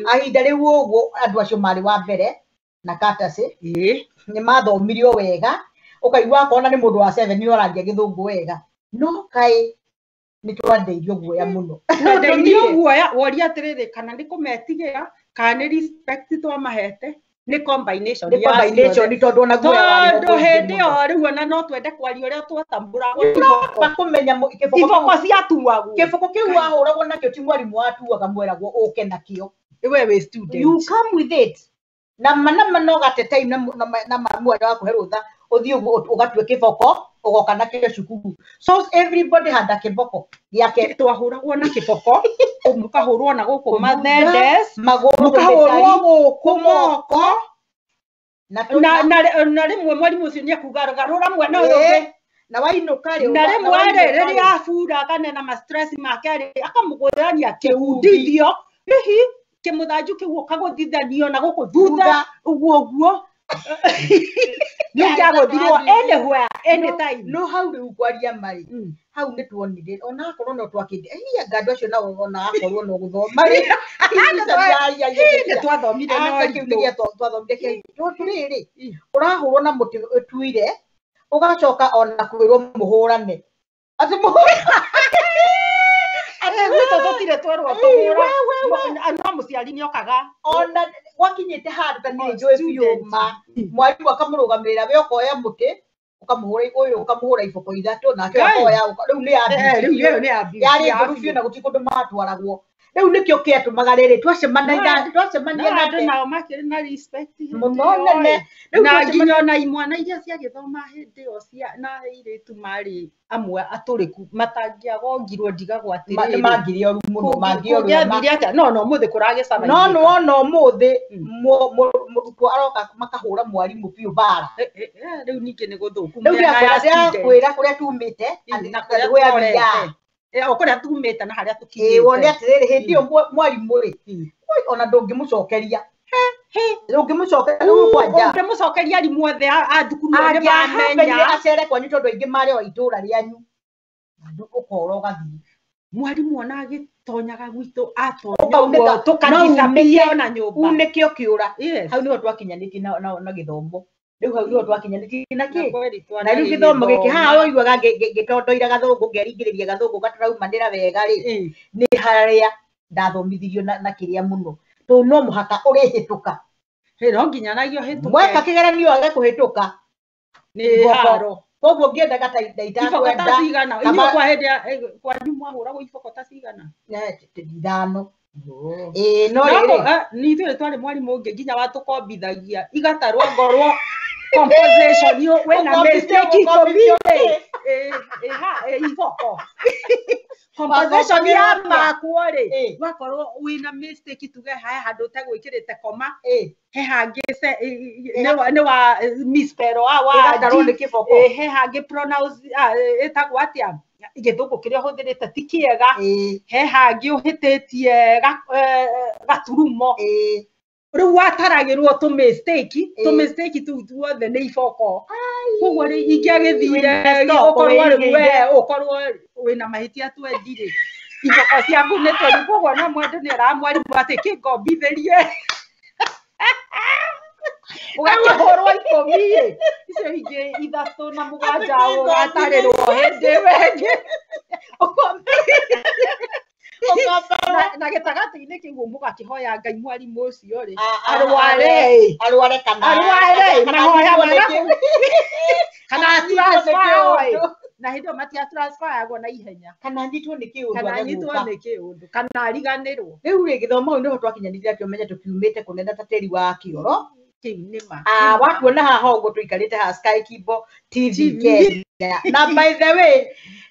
H: ahinda rĩu ũguo andũ acio marĩ wa mbere na katacĩ nĩ mathomirio wega ũkaigua akona nĩ mũndũ wa 7 nĩ aragia gĩthũngũ wega no kaĩ nĩ twandeirio guoya mũno.
I: Twandeirio guoya woria atĩrĩrĩ kana nĩ kũmetigĩra kana nĩ respect twamahete nĩ combination
H: nĩ combination tondũ ona guoya warĩ
I: tondũ hĩndĩ ĩyo rĩu ona no twende kwaria ũrĩa twatambũragwo
H: kũmenya
I: iboko ciatuagwo
H: kĩboko kĩu wahũragwo nakĩo ti mwarimũ watuaga mweragwo ũke nakĩo
I: we wĩ student
H: you come with it na mana no gate time na mwarimũ wakũhe rũtha ũthiĩ ũgatue kĩboko ũgoka nakĩo cukuru so everybody had a kĩboko gĩake
I: twahũragwo na kĩboko mũkahũrwo na gũkũ mathendes
H: magũrũ
I: mũkahũrwo gũkũ moko
H: na
I: rĩmwe mwarimũ ũcio nĩekuga garũra mwena ũyũ ũngĩ
H: na wainũka rĩ
I: na rĩmwe rĩ rĩrĩa aburaga na ma stress make rĩ akamũgũthania kĩundithio hihi kĩmũthanju kĩu ũkagũthithanio na gũkũ thutha ũguo ũguo nĩkĩagũthirwo anywhere anytime
H: no hau rĩu ngwaria marĩ hau nĩ tuonire ona akorwo no twakĩndĩ anga andũ acio nao ona akorwo no gũthoma rĩ
I: nĩ twathomire no
H: kĩu nĩ twathomirĩ kĩa tondũ rĩrĩ ũrahũrwo na mũtĩ ũtuire ũgacoka ona kwĩrwo mũhũrane atĩ mũhũrane
I: gwitũ tũtirĩ twerwo tũhũra no mũciari nĩokaga
H: ona gwakinyĩte handũ ta niĩ njũĩ biũ ma mwarimũ akamũrũgamĩrĩra we ũkoya mũtĩ ũkamũhũra ũyũ ũkamũhũra iboko ithatũ nake akoya rĩu nĩ abuse yarĩ njũru biũ na gũtirĩ kũndũ matwaragwo rĩu nĩkĩo kĩatũmaga rĩrĩ twacemania
I: na andũ nao makĩrĩ na respect
H: mũno nene
I: na nginya ona imwana iria ciagĩthoma hĩndĩ ĩyo na airĩtu marĩ amwe atũrĩku matangĩagongirwo ndigagwo atĩrĩrĩ
H: mangire ũru mũno mangire ũru
I: kũngĩathire atĩa no no ũmũthĩ kũragĩcana
H: no no no ũmũthĩ mũrutwo aroka makahũra mwarimũ biũ bara
I: rĩu ningĩ nĩ gũthũku
H: rĩu ndĩrakwĩra kũrĩa tumĩte
I: na kũrĩa o kũrĩa tumĩte na harĩa tũkinyĩte
H: wone atĩrĩrĩ hĩndĩ ĩyo mwarimũ rĩ ona ndũngĩmũcokeria ndũngĩmũcokeria rĩu kwanja
I: ũngĩmũcokeria arimũ othe a thukuru othe mamenya
H: acere kwanyu tondũ aingĩ marĩ o itũũra rĩanyu ũkora ũgathiĩ
I: mwarimũ ona agĩtonyaga gwitũ atonya tũkadisappear ona nyũmba
H: unĩke ũkĩũra hau nĩho twakinyanĩtie na gĩthomo rĩu hau nĩho twakinyanĩtie na kĩ na rĩu gĩthomo gĩkĩ haha ũiguaga ngĩtondoira gathũngũ ngeringĩrĩria gathũngũ gataraumanĩra wega rĩ nĩ harĩa Ndathomithirio na kĩrĩa mũno tondũ no mũhaka ũrĩhĩtũka.
I: No nginya nagio hĩtũke.
H: Mweka kĩgeranio age kũhĩtũka
I: nĩ haro.
H: Koguo ngĩendaga ta itakwenda.
I: Iboko ta cigana? Inyuĩ kwa hĩndĩ kwanyu mwahũragwo iboko ta cigana?
H: 5. Ĩĩ no rĩrĩ.
I: Nĩ ithuĩ twarĩ mwarimũ ũngĩ nginya watũkombithagia igatarwo ngorwo composition wĩna mistake 10 iboko. Composition ya makwo rĩ wakorwo wĩna mistake tuge hae handũ ũtagwĩkĩrĩte koma he hangĩ nĩ wa misspell wa he hangĩ pronounce ĩtagwo atĩa gĩthũngũ kĩrĩa ũhũthĩrĩte ti kĩega he hangĩ ũhĩtĩtie gaturumo rĩu wataragĩrwo tũ mistake tũu tuothe nĩ iboko. Koguo rĩ ingĩagĩthire ũkorwo rĩu we ũkorwo wĩna mahĩtia 20 rĩ iboko ciaku nĩ 20. Koguo no mwendũ nĩ eraga mwarimũ atĩ kĩngombithĩrie ũgakĩhũrwo 10 ĩ icio ingĩ 3 na 7 ũgatarĩrwo hĩndĩ ĩyo ĩngĩ. Na gĩtagatĩ-inĩ kĩu mũgakĩhoya Ngai mwarimũ ũcio rĩ arware
H: arware kana
I: arware mahoya kana transfer na hĩndĩ ĩyo matia transferagwo na ihenya
H: kana anyitwo nĩ kĩũndũ
I: kana anyitwo nĩ kĩũndũ kana ariganĩrwo.
H: Rĩu rĩ gĩthomo hau nĩho twakinyanĩire atĩ ũmenye tũkiumĩte kũnene ta tĩri wa kĩoro. Watuona haha ũguo tũikarĩte haha Sky Kibo TV Kenya. Na by the way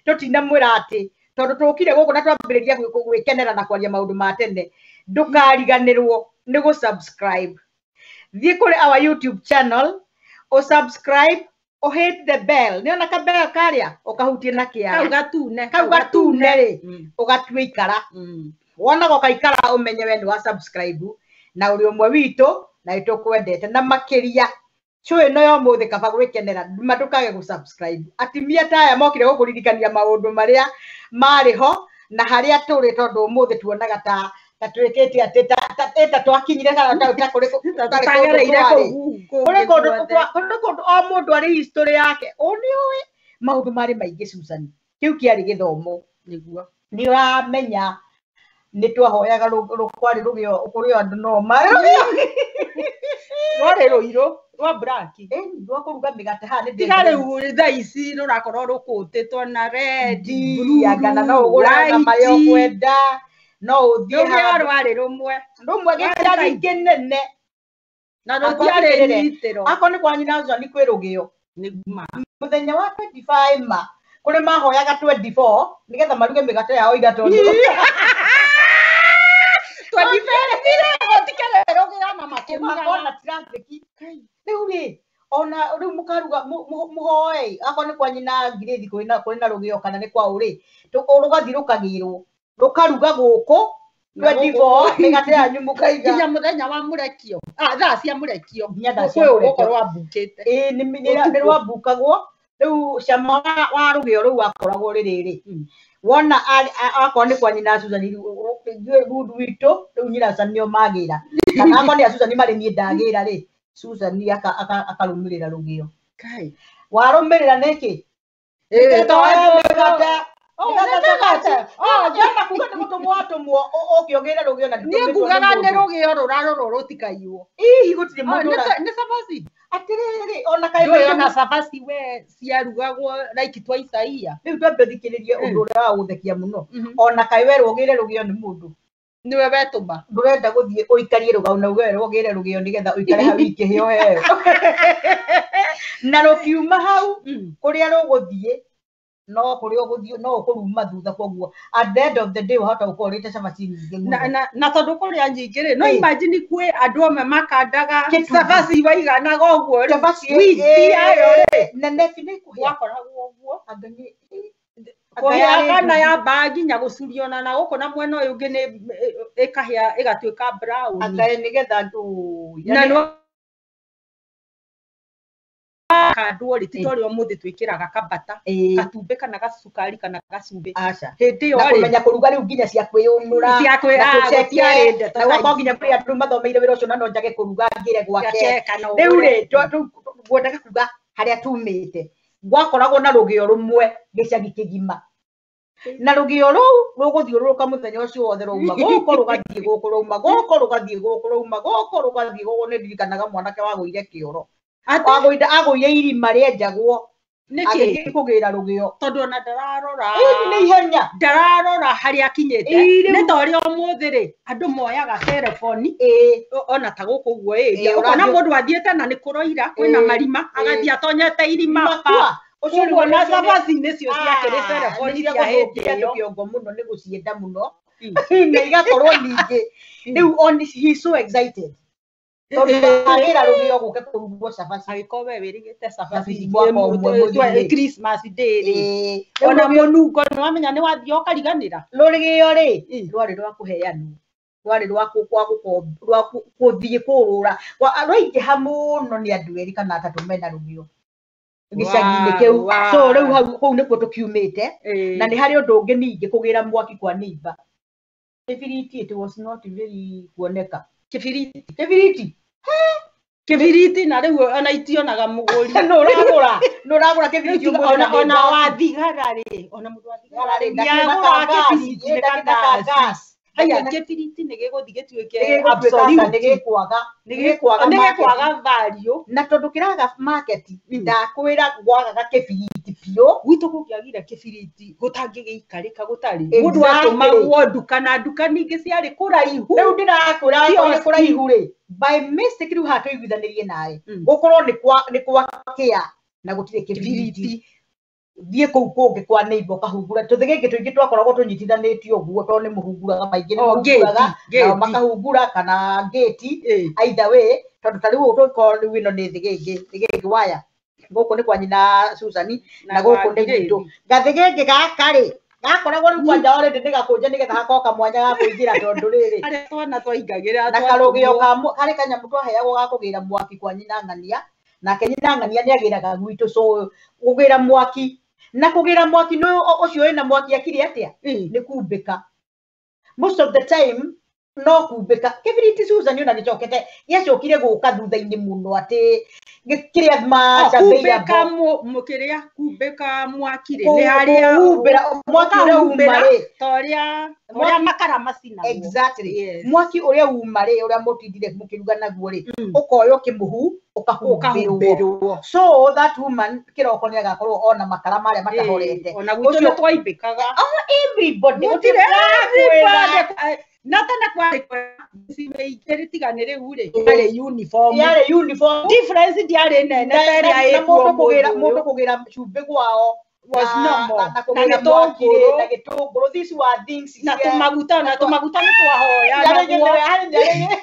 H: tũtinamwĩra atĩ tondũ tũkire gũkũ na twambĩrĩria gwĩkenera na kwaria maũndũ ma tene ndũkariganĩrwo nĩ gũ subscribe. Thiĩ kũrĩ our YouTube channel ũ subscribe ũ hit the bell. Nĩ ona ka bell karĩa ũkahutie na kĩara kau gatune rĩ ũgatue ikara. Wonaga ũkaikara ũmenye we nĩ wa subscribe na ũrĩ ũmwe witũ na nĩ tũkwendete na makĩria show ĩno ya ũmũthĩ kaba gwĩkenera ma ndũkage gũ subscribe. Atimia ta aya mokire gũkũririkania maũndũ marĩa marĩ ho na harĩa tũrĩ tondũ ũmũthĩ tuonaga ta twĩkĩte atĩ ta twakinyire kana ta kũrĩ kũndũ o mũndũ arĩ history yake. Nĩ ũĩ maũndũ marĩ maingĩ Susan. Kĩu kĩarĩ gĩthomo.
I: Nĩguo.
H: Nĩ ũramenya nĩ twahoyaga kwarĩ rũgĩo kũrĩ andũ no marĩ
I: rwarĩ rũirũ rwa black
H: rwa kũruga mĩgate haha nĩ
I: tiga rĩu thaa ici rũrakorwo rũkũtĩtwo na red blue
H: kana no ũgũraga na marĩa ũkwenda no ũthiĩ
I: rũgĩo rwarĩ rũmwe
H: rũmwe gĩcagi kĩnene
I: na rũtiarĩ nyitĩro.
H: Akorwo nĩ kwa nyina Susan kwĩ rũgĩo mũthenya wa 25 ma kũrĩ mahoyaga 24 nĩgetha maruge mĩgate yao ira tondũ 25 rĩu rĩ ona rĩu mũkaruga mũhoe akorwo nĩ kwa nyina Ngirĩthi kũrĩ na rũgĩo kana nĩ kwa ũrĩ rũgathiĩ rũkagĩrwo rũkaruga gũkũ 24 mĩgate yanyu mũkaiga
I: nginya mũthenya wa mũrekio thaa cia mũrekio
H: nginya thaa cia
I: kwĩ
H: mũrekio.
I: ũgũkorwo wambukĩte.
H: Ĩĩ nĩ rwambukagwo rĩu cama wa rũgĩo rũu wakoragwo rĩrĩrĩ wona akorwo nĩ kwa nyina Susan ithuĩ rundu witũ rĩu nyina Susan nĩo magĩra kana akorwo nĩ a Susan marĩ niĩ ndagĩra rĩ Susan akarũmĩrĩra rũgĩo. Warũmĩrĩra nĩkĩ? Mĩgate mĩgate kuga nĩ gũtũmwo watũmwo ũke ũgĩre rũgĩo na
I: Niĩ ngugaga nĩ rũgĩo rũrarorwo rũtikaiywo.
H: Hihi gũtirĩ mũndũ
I: nĩ cabaci.
H: Atĩrĩrĩ ona kaĩ
I: Ndũĩ ona cabaci we ciarugagwo like twice a year.
H: Rĩu twambe ũthikĩrĩrie ũndũ ũrĩa wa gũthekia mũno. Ona kaĩ werwo ũgĩre rũgĩo nĩ mũndũ
I: nĩwe wetũma
H: ndũrenda gũthiĩ ũikarie rũgao na uge werwo ũgĩre rũgĩo nĩgetha ũikare hau ikĩhĩa ũheo. Na rũkiuma hau kũrĩa rũgũthiĩ no kũrĩa ũgũthiĩ no ũkũruma thutha koguo at the end of the day wahota gũkorwo ũrĩte cabaci nyingĩ mũno.
I: Na tondũ kũrĩa nyingĩ rĩ no imagine kwĩ andũ amwe makandaga cabaci waiganaga ũguo
H: Cabaci
I: wiki yayo rĩ
H: nene biũ nĩ kũhĩa.
I: Gwakoragwo ũguo kũhĩa kana yambaga nginya gũcurio na gũkũ na mwena ũyũ ũngĩ nĩ ĩkahĩa ĩgatuĩka brown.
H: Anga nĩgetha andũ
I: na no kandwo rĩ ti ta ũrĩa ũmũthĩ twĩkĩraga kabata gatumbĩ kana gacukari kana gacumbĩ.
H: Aca.
I: Hĩndĩ ĩyo
H: Na
I: rĩ
H: kũmenya kũruga rĩu nginya cia kwĩyũnũra
I: Cia kwĩ-
H: na tũceke,
I: gũtiarĩ ndeto
H: na
I: ta
H: gũgakorwo
I: ici.
H: nginya kũrĩ andũ mathomeire wĩra ũcio na no njage kũruga ngĩre gwake.
I: Gake kana
H: Rĩu
I: ũgũre.
H: rĩ ngwendaga kuga harĩa tumĩte gwakoragwo na rũgĩo rũmwe gĩcagi kĩgima. Na rũgĩo rũu rũgũthiũrũrũka mũthenya ũcio wothe rwauma gũkũ rũgathiĩ gũkũ rwauma gũkũ rũgathiĩ gũkũ rwauma gũkũ rũgathiĩ gũkũ. Nĩ ndirikanaga mwanake wagũire kĩoro. Wagũire agũire irima rĩenjagwo.
I: Nĩkĩ?
H: Agĩthiĩ kũgĩra rũgĩo.
I: Tondũ ona ndararora.
H: Ĩĩ nĩ ihenya.
I: Ndararora harĩa akinyĩte.
H: Ĩĩ, rĩu-
I: Nĩ ta ũrĩa ũmũthĩ rĩ, andũ moyaga telefoni ona ta gũkũ ũguo
H: Ĩĩ,
I: ĩ ũkona
H: ũrathiĩ-
I: mũndũ athiĩte na nĩ kũroira kwĩna
H: Ĩĩ,
I: marima agathiĩ atonyete irima
H: Makua.
I: pa.
H: Ũcio
I: Koguo
H: rĩu
I: na
H: ũcio nĩ-
I: cabaci nĩcio ciakĩrĩ telefoni
H: nĩ cia
I: cia hĩndĩ
H: gũthũkia andũ
I: ĩyo.
H: kĩongo mũno nĩ gũcienda mũno na igakorwo ningĩ rĩu on he so excited tondũ agĩra rũgĩo gũke kũrugwo cabaci.
I: Angĩkorwo we wĩrĩgĩte cabaci
H: Cabaci mwaka ũmwe mũthirĩte.
I: Christmas day rĩ,
H: Ĩĩ. Rĩu
I: ona
H: rũgĩo-
I: mũnungo nĩ wamenya nĩ wathiĩ ũkariganĩra.
H: Rũgĩo rĩ rwarĩ rwa kũheanwo, rwarĩ rwa rwa kũthiĩ kũrũra rwaingĩha mũno nĩ andũ erĩ kana atatũ mena rũgĩo gĩcagi-inĩ kĩu. So rĩu hau kũu nĩkuo tũkiumĩte. Na nĩ harĩ ũndũ ũngĩ ningĩ kũgĩra mwaki kwa neighbor. Kĩbiriti it was not very kuoneka.
I: Kĩbiriti.
H: Kĩbiriti.
I: Kĩbiriti na rĩu ona itionaga mũgũri.
H: Nũ ũragũra? Nũ ũragũra kĩbiriti ũmũthĩ
I: Ona
H: na
I: ona
H: nĩ
I: wa thigara rĩ, ona mũndũ wa thigara rĩ,
H: Thigara rĩ, ndakĩrĩ na
I: nĩagũraga
H: ka gas,
I: kĩbiriti nĩ
H: ĩ, ndakĩrĩ na ka
I: ka gas.
H: gas.
I: Haya,
H: Ndakĩrĩ na-
I: kĩbiriti nĩ gĩgũthiĩ gĩtuĩke
H: Nĩ gĩgũtuĩka
I: absolute.
H: nĩ gĩkwaga. Nĩ gĩkwaga
I: Nĩ
H: market.
I: gĩkwaga value.
H: Na tondũ kĩraga market, ndakwĩra gwagaga kĩbiriti biũ.
I: Gwitũ kũngĩagire kĩbiriti gũtangĩgĩikarĩka gũtarĩ.
H: Exactly.
I: Mũndũ atũmagwo nduka na nduka ningĩ ciarĩ kũraihu.
H: Rĩu ndĩrakwĩra
I: Kioski.
H: akorwo nĩ kũraihu rĩ, by mistake rĩu haha tũiguithanĩrie nawe gũkorwo nĩ kwa nĩ kwa kĩa na gũtirĩ kĩbiriti, thiĩ kũu kũngĩ kwa neighbor ũkahungura. Tũthĩgĩngĩ tũingĩ twakoragwo tũnyitithanĩtio ũguo tondũ nĩ mũhunguraga maingĩ nĩ
I: Oh,
H: mũhunguraga
I: gate,
H: nao
I: gate.
H: makahungura kana gate either way tondũ ta rĩu ũũ tũngĩkorwo rĩu ĩno nĩ thĩgĩngĩ thĩgĩngĩ waya gũkũ nĩ kwa nyina Susan na
I: Na
H: gũkũ
I: kwa
H: nĩ gwitũ.
I: Ngĩrĩthi.
H: Gathĩgĩngĩ gaka rĩ gakoragwo rĩu kwanja already nĩ gakũnje nĩgetha hakorwo kamwanya ga kũingĩra tondũ rĩrĩ
I: Harĩa twana twaingagĩra
H: na karũgĩo ka harĩ kanyamũ twaheagwo ga kũgĩra mwaki kwa nyina ng'ania, nake nyina ng'ania nĩ agĩraga gwitũ. So kũgĩra mwaki na kũgĩra mwaki nĩ ũcio wĩna mwaki akiri atĩa nĩ kumbĩka most of the time no kumbĩka. Kĩbiriti Susan ona gĩcokete gĩacokire gũka thutha-inĩ mũno atĩ kĩrĩa much
I: Kumbĩka
H: available.
I: Kĩrĩa kumbĩka mwaki rĩ
H: Kũ-
I: nĩ harĩa
H: kũhumbĩra mwaki ũrĩa uma
I: ũkahumbĩra
H: rĩ
I: ta ũrĩa ũrĩa makara macinagwo.
H: Exactly.
I: Yes.
H: Mwaki ũrĩa uma rĩ ũrĩa mũtindire mũkĩruga naguo rĩ ũkoywo kĩmũhu ũkahumbĩrwo.
I: Ũkahumbĩrwo.
H: So that woman kĩroko nĩ agakorwo ona makara marĩa matahorete.
I: Ona gwitũ
H: Ũcio-
I: nĩ twaimbĩkaga.
H: Oh, everybody
I: Gũtirĩ
H: gũtirĩ
I: everybody. Na tene kwarĩ kwega, mĩciĩ mĩingĩ rĩ tiga nĩ rĩu rĩ yarĩ uniform.
H: Yarĩ uniform.
I: Difference ndĩarĩ nene ta
H: Na-
I: ĩrĩa
H: na
I: ĩkuo
H: mũndũ kũgĩra
I: ũmũthĩ
H: mũndũ
I: ũyũ.
H: kũgĩra cumbĩ gwao
I: Was normal.
H: na
I: Na
H: kũgĩra mwaki rĩ
I: gĩtũngũrũ.
H: na gĩtũngũrũ, these were things
I: Na
H: cia-
I: tũmaguta na tũmaguta nĩ twahoya
H: Yarĩ
I: naguo.
H: yarĩ-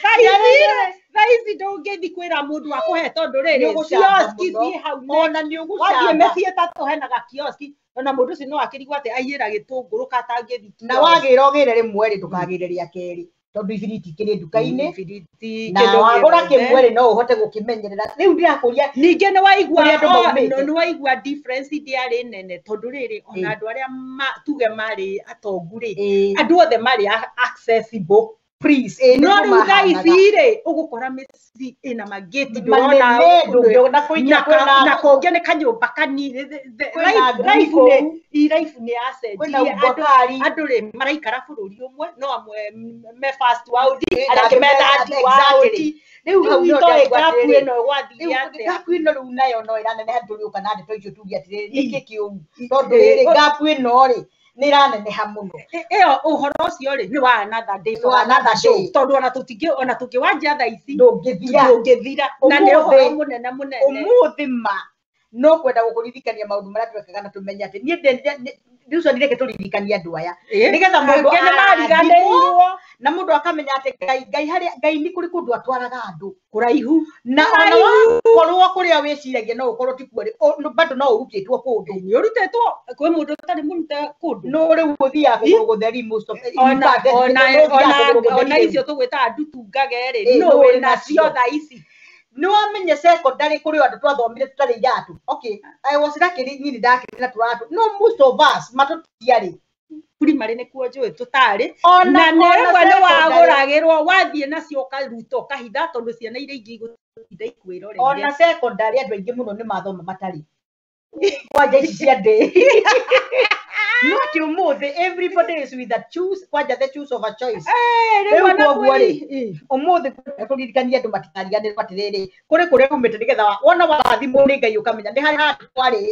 I: Thaa ici rĩ, thaa ici ndũngĩthiĩ kwĩra mũndũ akũhe tondũ rĩrĩ
H: Nĩ ũgũcamba
I: kioski
H: mũno.
I: ciĩ hau
H: Ona nĩ
I: wathiĩ
H: ũgũcamba.
I: mĩciĩ ĩtatũ hena gakioski ona mũndũ ũcio no akĩrigwo atĩ aiyĩra gĩtũngũrũ katangĩthiĩ
H: Na wagĩra ũgĩre rĩmwe rĩ ndũkagĩre rĩa kerĩ tondũ ibiriti ikĩrĩ nduka-inĩ
I: ibiriti
H: na
I: kĩndũ
H: wagũra
I: gĩothe.
H: kĩmwe rĩ no ũhote gũkĩmenyerera. Rĩu ndĩrakũria
I: Ningĩ nĩ waigua
H: kũrĩa andũ maumĩte.
I: Nĩ waigua difference ndĩarĩ nene tondũ rĩrĩ ona andũ arĩa tuge marĩ atongu rĩ andũ othe marĩ accessible.
H: Please, ĩĩ,
I: No
H: nĩguo
I: rĩu thaa
H: mahanaga.
I: ici rĩ ũgũkora mĩciĩ ĩna magĩti ndũrona
H: Manene, ndũngĩona kũingĩra
I: na
H: kwĩna-
I: na kũngĩ nĩ kanyũmba kanini.
H: Kwĩna ngui
I: Life
H: kũu.
I: life nĩ yacenjirie.
H: Kwĩna mbwa kari.
I: Andũ rĩ maraikara bũrũri ũmwe no amwe me first world
H: Ĩĩ,
I: arĩa angĩ me third world.
H: Exactly. Rĩu hau
I: Rĩu
H: nĩho
I: itoĩ
H: ndĩraigua
I: gap
H: atĩrĩrĩ,
I: ĩno ĩgwathire
H: rĩu
I: atĩa?
H: gap ĩno rĩu nayo no ĩraneneha tũrĩũka na ndeto icio tuge atĩrĩrĩ nĩkĩ kĩũru tondũ
I: Ĩĩ.
H: rĩrĩ gap ĩno rĩ nĩ ĩraneneha mũno.
I: Ĩyo ũhoro ũcio rĩ nĩ wa another day
H: Nĩ
I: for
H: wa
I: another
H: another
I: show
H: day.
I: tondũ ona tũtingĩ ona tũngĩwanjia thaa ici
H: ndũngĩthira.
I: Ndũngĩthira na nĩ
H: Ũmũthĩ-
I: ũhoro mũnene mũnene.
H: Ũmũthĩ ma no kwenda gũkũririkania maũndũ marĩa twekaga na tũmenye atĩ niĩ Susan reke tũririkanie andũ aya nĩgetha mũndũ
I: Angĩ nĩ mariganĩirwo.
H: Na mũndũ akamenya atĩ Ngai Ngai harĩa Ngai nĩ kũrĩ kũndũ atwaraga andũ
I: kũraihu
H: na ona wakorwo kũrĩa wĩciragia no ũkorwo ti kuo rĩ bado no ũrutĩtwo kũndũ.
I: Nĩ ũrutĩtwo kwĩ mũndũ ũtarĩ mũrute kũndũ.
H: No rĩu ũthiaga kũgũrũ gũtheri most of in
I: Ona
H: fact,
I: ona
H: nĩ ũthiaga
I: ona
H: kũgũrũ gũtheri
I: ona
H: rĩu.
I: icio tũgwĩtaga ndutungage rĩ
H: Ĩĩ,
I: no
H: nũ wĩ
I: wĩ nacio
H: nacio.
I: thaa ici.
H: Nĩ wamenya secondary kũrĩ andũ twathomire tũtarĩ iratũ. Okay, I was lucky niĩ nĩ ndakĩrĩ na tũratũ no most of us matũtiarĩ.
I: Primary nĩkuo njũĩ tũtarĩ
H: Ona-
I: na nĩ
H: ona
I: rĩmwe nĩ
H: secondary.
I: wagũragĩrwo wathiĩ nacio ũkaruta ũkahitha tondũ ciana iria ingĩ igũtinda ikwĩroreire.
H: Ona secondary andũ aingĩ mũno nĩ mathoma matarĩ. Kwanja ici cia ndĩri. No ti ũmũthĩ everybody is with a choose, kwanja the choose of a choice.
I: Rĩu
H: Rĩu
I: ona
H: kwoguo rĩ,
I: kwĩ
H: ũmũthĩ kũririkania andũ matikariganĩrwo atĩrĩrĩ, kũrĩ kũrĩa umĩte nĩgetha wona warathimwo nĩ Ngai ũkamenya nĩ harĩ handũ kwarĩ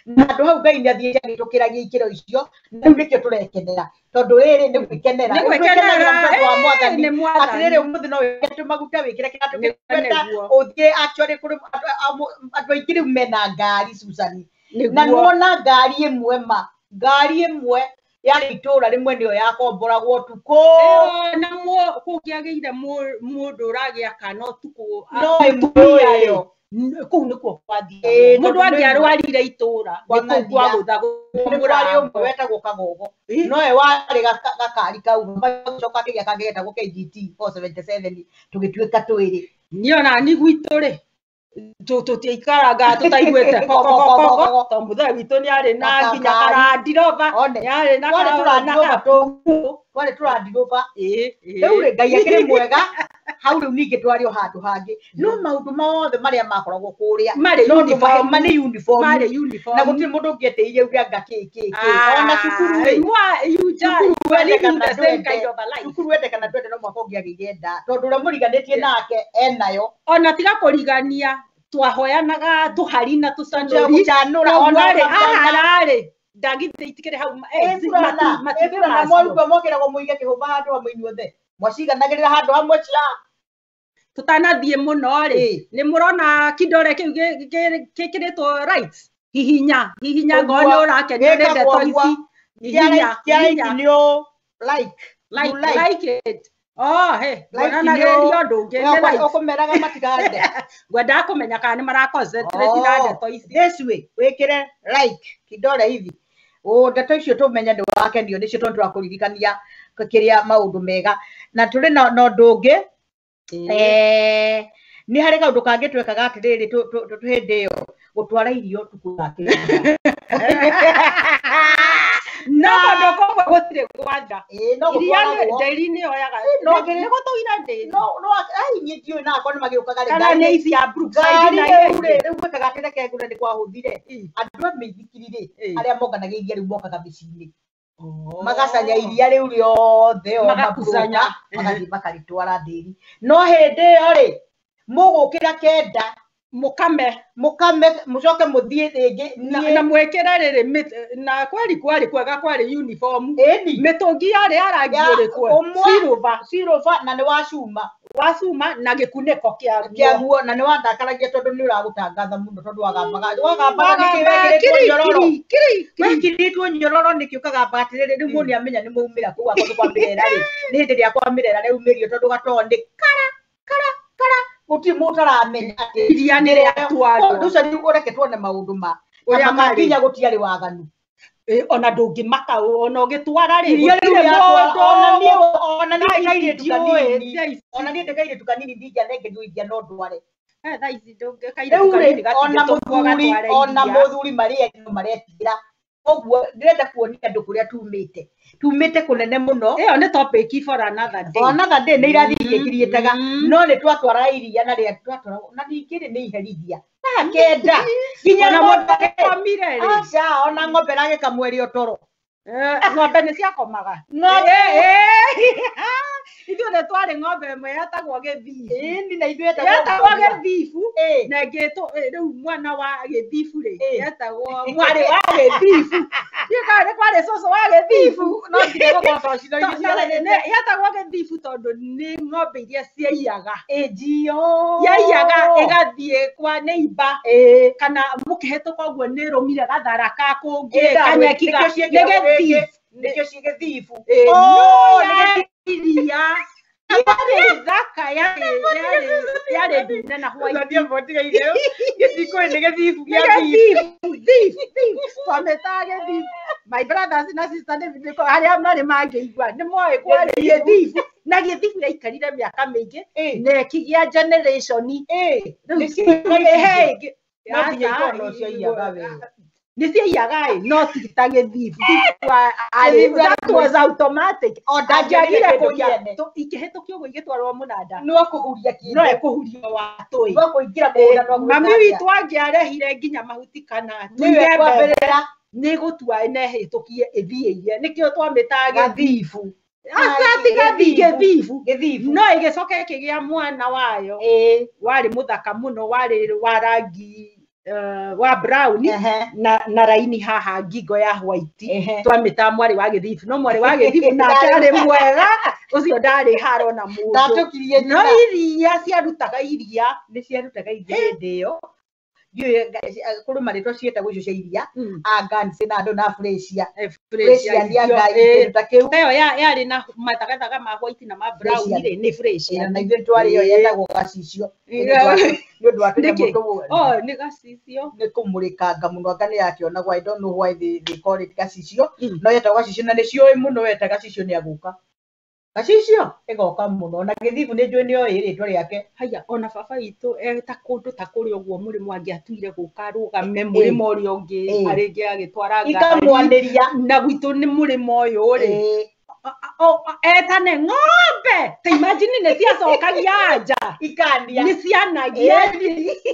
H: na handũ hau Ngai nĩ athiĩte agĩtũkĩragia ikĩro icio, na rĩu nĩkĩo tũrekenera tondũ rĩrĩ nĩ gwĩkenera.
I: Nĩ
H: Rĩu
I: gwĩkenera,
H: twĩkenagĩra nĩ tondũ wa Mwathani.
I: Nĩ Mwathani.
H: Atĩrĩrĩ ũmũthĩ no wĩkĩre tũmaguta wĩkĩre kĩrĩa
I: Nĩguo,
H: tũkwenda
I: nĩguo.
H: ũthiĩ actually kũrĩ andũ aingĩ rĩu mena ngari Susan, na
I: Nĩguo.
H: nĩwona ngari ĩmwe ma ngari ĩmwe yarĩ itũũra rĩmwe nĩyo yakomboragwo ũtukũ.
I: Ĩyo, na kũngĩagĩire mũndũ ũragĩa kana ũtukũ
H: No ĩmwe
I: mũtumia
H: ĩyo.
I: rĩ, kũu nĩkuo kwathiagwo.
H: Ĩĩ,
I: Mũndũ
H: tondũ nĩ
I: angĩarwarire itũũra
H: Kwa
I: nĩ kũu
H: ng'athia.
I: kwagũthagwo
H: Nĩ kwarĩ ũmwe
I: mũrango.
H: wetagwo Kagogo, nowe warĩ gakari kau gagĩcoka kĩgĩa kangĩ getagwo KGT 477 tũgĩtuĩka twĩrĩ.
I: Niĩ ona ni gwitũ rĩ tũtiaikaraga tũtaiguĩte kogogogogo tondũ mũthee witũ nĩ arĩ na nginya
H: Gakari.
I: karandiroba
H: One.
I: nĩ arĩ na
H: Twarĩ tũrandiroba tũu, twarĩ tũrandiroba. Rĩu rĩ Ngai akĩrĩ mwega, hau rĩu ningĩ twarĩ o handũ hangĩ. No maũndũ mothe marĩa makoragwo kũrĩa
I: Marĩ
H: no
I: uniform.
H: marĩ uniform.
I: Marĩ uniform.
H: Na gũtirĩ mũndũ ũngĩetĩirie uge anga kĩ kĩ kĩ. Ona cukuru rĩ,
I: cukuru
H: cukuru wende kana
I: the same
H: ndwende,
I: kind of a life.
H: cukuru wende kana ndwende no mũhaka ũngĩagĩire nda tondũ ũrĩa mũriganĩtie nake enayo.
I: Ona tiga kũrigania twahoyanaga tũhari na tũcanũri.
H: Gũcanũra,
I: Koguo
H: ona
I: rĩ,
H: ũkamũcana.
I: haha rĩ ndagithĩ itikĩrĩ hau
H: Ĩburana,
I: matumbĩ
H: ĩburana
I: macio.
H: mwarugwo mokĩragwo mũige kĩhũba handũ hamwe inyuothe mwaciganagĩrĩra handũ hamwe cia
I: Tũtanathiĩ mũno rĩ, nĩ mũrona kidore kĩu gĩkĩrĩtwo right hihinya hihinya ngorwo nĩ ũrakenio nĩ ndeto ici hihinya
H: kĩa like
I: hihinya.
H: nĩ ũ like
I: Like,
H: you like.
I: like it. Oh, he,
H: Like
I: ngwonanagĩrĩria
H: nĩ
I: ũndũ ũngĩ nĩ like.
H: Ũkũmeraga matigande.
I: Ngwendaga kũmenya kana nĩ mara concentrate na ndeto ici.
H: This way wĩkĩre like kidore hivi. O ndeto icio tũmenye nĩ wakenio nĩcio tondũ tũrakũririkania kĩrĩa maũndũ mega na tũrĩ na ũndũ ũngĩ. Nĩ harĩ kaũndũ kangĩ twekaga atĩrĩrĩ hĩndĩ ĩyo gũtwara irio ũtukũ wa kĩrĩa.
I: No kũndũ kũmwe gũtirĩ gwatha.
H: Ĩĩ, no
I: Iria
H: gũtwaragwo.
I: ndĩri nĩ yoyaga.
H: No
I: Nĩ gũtũira ndĩri.
H: No, no, ai, niĩ ndiũĩ na akorwo nĩ magĩũkaga rĩ,
I: Kana
H: ngari
I: nĩ ici ya Brookside
H: ngari
I: na
H: rĩu
I: iria
H: rĩ,
I: ingĩ.
H: rĩu gwĩkaga atĩ reke ngũre nĩ kwahũthire. Andũ a mĩithikiri rĩ, arĩa monganagia iria rĩu mokaga mĩciĩ-inĩ. Magacanya iria rĩu rĩothe o
I: Magakusanya.
H: mabroka, magathiĩ makarĩtwara ndĩri. No hĩndĩ ĩyo rĩ, mũgũkĩra kenda,
I: Mũkame.
H: Mũkame, mũcoke mũthiĩ rĩngĩ.
I: Na
H: Niĩ
I: na mwĩkĩre rĩrĩ na kweri kwarĩ kwega kwarĩ uniform.
H: Ĩni.
I: Mĩtũngi yarĩ ya rangi
H: Ya,
I: ũrĩkũ?
H: ũmwe.
I: Silver.
H: Silver na nĩ wa cuma.
I: Wa cuma na gĩkunĩko kĩaguo.
H: Kĩaguo na nĩ wandakaragia tondũ nĩ ũragũtangatha mũno tondũ wagambaga. Wagambaga nĩkĩ
I: Wagamba,
H: wekĩrĩtwo
I: kiri,
H: nyororo?
I: kiri, kiri, kiri.
H: Wekĩrĩtwo nyororo nĩkĩ ũkagamba atĩrĩrĩ rĩu mũndũ nĩamenya nĩ mwaumĩra kũu akorwo kwa mĩrera rĩ. Nĩ hĩndĩ ĩrĩa kwa mĩrera rĩaumĩrio tondũ gatoo nĩ kara kara kara gũtirĩ mũndũ ũtaramenya atĩ
I: Iria nĩ rĩatwarwo.
H: Rĩu ũcio ũreke tuone maũndũ ma
I: Ũrĩa
H: ta
I: marĩ.
H: makakinya gũtiarĩ waganu.
I: Ona ndũngĩmaka ona ũgĩtwara rĩ,
H: Iria rĩu
I: gũtirĩ
H: rĩatwara,
I: mũndũ
H: ona niĩ ona niĩ
I: Thaa
H: ndĩ
I: ici
H: kairĩtu
I: ndiũĩ,
H: kanini.
I: thaa ici.
H: Ona niĩ ndĩ kairĩtu kanini ndingĩanengerio iria no ndware.
I: Thaa ici ndũngĩ- kairĩtu
H: Rĩu rĩ,
I: kanini
H: ona
I: gatingĩtũmwo
H: mũthuri
I: gatware
H: ona
I: iria.
H: mũthuri marĩ no maretigĩra. Koguo ndĩrenda kuonia andũ kũrĩa tumĩte. Tumĩte kũnene mũno.
I: Ĩyo nĩ topic for another day.
H: For another day nĩ irathiĩ igĩkiriĩtaga. No nĩ twatwaraga iria na rĩa twatwaragwo na ningĩ rĩ nĩ iherithia. Thaa kenda. Nginya
I: Ona
H: ng'ombe
I: mũndũ agĩkomire rĩ.
H: Aca, ona ng'ombe ĩragĩkamwo ĩrĩ o toro.
I: Ng'ombe nĩ ciakomaga.
H: Ng'ombe.
I: Ithuĩ nĩ twarĩ ng'ombe ĩmwe yetagwo gĩthibu.
H: Ĩni na ithuĩ yetagwo
I: Yetagwo
H: ng'ombe.
I: gĩthibu. Na ĩngĩ rĩu mwana wa gĩthibu rĩ, yetagwo mwarĩ wa gĩthibu. Ndiũĩ kana nĩ kwarĩ cũcũ wa gĩthibu.
H: No nginya gũkorwo tondũ cino iria ciaranĩte.
I: Yetagwo gĩthibu tondũ nĩ ng'ombe iria ciaiyaga.
H: Njio.
I: Yaiyaga ĩgathiĩ kwa neighbor. Kana mũkĩhĩtũka ũguo nĩ ĩrũmire gathara ka kũngĩ, kanyeki nĩ gĩthibu.
H: Nĩkĩo ciĩ gĩthibu.
I: No
H: Oh, nĩ
I: yarĩ iria. Yarĩ thaka, yarĩ ndune na white.
H: Gĩcikũĩ nĩ gĩthibu
I: Nĩ
H: gĩa thibu.
I: gĩthibu, thief, thief. Twamĩtaga gĩthibu. My brothers na sister nĩ arĩa marĩ mangĩigua nĩ moĩ kwarĩ gĩthibu. Na gĩthibu yaikarire mĩaka mĩingĩ na ĩkĩgĩa generation. Rĩu
H: Nĩ ciĩga
I: he
H: No nginya ikorwo no ciaiyaga we.
I: Nĩ ciaiyaga ĩ no ti ta gĩthibu. That was automatic. Angĩagire kũiya ikĩhĩtũkio ũguo igĩtwarwo mũnanda.
H: No kũhuria kĩndũ.
I: No ekũhurio watũĩ.
H: No kũingĩra mũgũnda no
I: Mami witũ angĩarehire nginya mahuti kana
H: tuige mbembe
I: nĩ gũtua ĩnehĩtũkie ĩthiĩ iye. Nĩkĩo twamĩtaga
H: gĩthibu.
I: Aca ti gĩthibu.
H: Gĩthibu.
I: No ĩgĩcoka ĩkĩgĩa mwana wayo. Warĩ mũthaka mũno, warĩ wa rangi wa brown na raini haha ngingo ya white. Twamĩtaga mwarĩ wa gĩthibu. No mwarĩ wa gĩthibu nake arĩ mwega, ũcio ndarĩ haro na mũndũ. No iria ciarutaga iria.
H: Nĩ ciarutaga iria hĩndĩ ĩyo. Kũrĩ marĩtwa ciĩtagwo icio cia iria. Angansi na andũ na Fresia. Fresia nĩ anga kĩndũ ta kĩu.
I: Ĩyo yarĩ na mathagathaga ma white na ma brown rĩ nĩ Fresia.
H: Na ithuĩ twarĩ ĩyo yetagwo gacicio. Nĩ ũndũ wa tũnyamũ tũu.
I: Oh, nĩ gacicio.
H: Nĩ kũmũrĩkanga mũno anga nĩ yakĩonagwo. I don't know why they call it gacicio. No yetagwo gacicio na nĩ ciũĩ mũno weta gacicio nĩ agũka. Gacicio ĩgoka mũno na gĩthibu nĩ njũĩ nĩoĩ rĩtwa rĩake.
I: Haya ona baba witũ eta kũndũ ta kũrĩa ũguo mũrĩmo angĩatuire gũka arũgame mũrĩmo ũrĩa ũngĩ arĩngĩ agĩtwara ngari.
H: Ikamwanĩria.
I: Na gwitũ nĩ mũrĩmo ũyũ rĩ. Etane ng'ombe. Ta imagine nĩ ciacokagia anja.
H: Ikania.
I: Nĩ cianagia.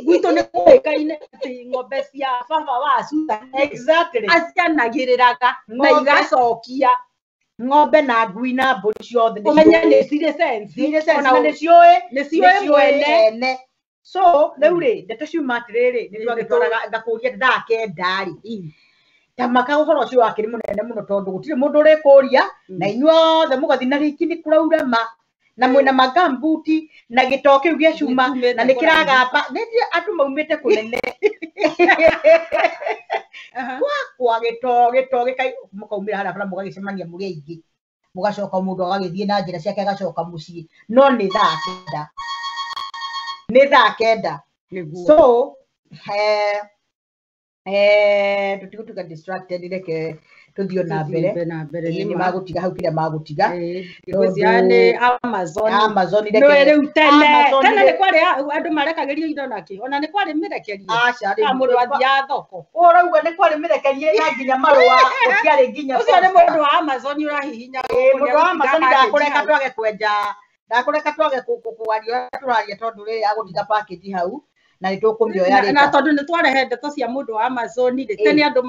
I: Gwitũ nĩ kũĩkaine atĩ ng'ombe cia baba wa Susan.
H: Exactly.
I: Acianagĩrĩraga na igacokia.
H: Ng'ombe na ngui na mbũri ciothe
I: ũmenye nĩ cirĩ sense.
H: Cirĩ sense na nĩ ciũĩ.
I: Nĩ ciũĩ mwene.
H: So rĩu rĩ ndeto ciuma atĩrĩrĩ nĩ twagĩtwaraga ngakũria thaa 9 rĩ. Ta maka ũhoro ũcio wakĩrĩ mũnene mũno tondũ gũtirĩ mũndũ ũrĩkũria na inyuothe mũgathiĩ na rĩki nĩ kũraura ma na mwĩna magambuti na gĩtoo kĩu gĩa cuma na nĩ kĩragamba nĩ andũ maumĩte kũnene. Kwa gĩtoo gĩkai mũkaumĩra harĩa bara mũgagĩcemania mũrĩ aingĩ mũgacoka mũndũ agagĩthiĩ na njĩra ciake agacoka mũciĩ no nĩ thaa 9. Nĩ thaa 9. So tũtigũtuĩka distracted reke tũthiĩ na mbere. Nĩ magũtiga hau kĩrĩa magũtiga.
I: Ngwĩciria nĩ Amazon.
H: Amazon
I: reke. No rĩu tene tene nĩ kwarĩ andũ marekagĩrio indo nakĩ ona nĩ kwarĩ mĩrekerie.
H: Aca rĩu
I: mũndũ athiaga thoko.
H: Ũrauga nĩ kwarĩ mĩrekerie na nginya marũa gũtiarĩ nginya.
I: Ũcio nĩ mũndũ wa Amazon ũrahihinya.
H: Mũndũ wa Amazon ndakũreka twage kwenja ndakũreka twage kwaria tũraria tondũ rĩrĩ agũtiga package hau. Na nĩ tũkũmĩoya rĩta.
I: Na tondũ nĩ twarehe ndeto cia mũndũ wa Amazon rĩ tene andũ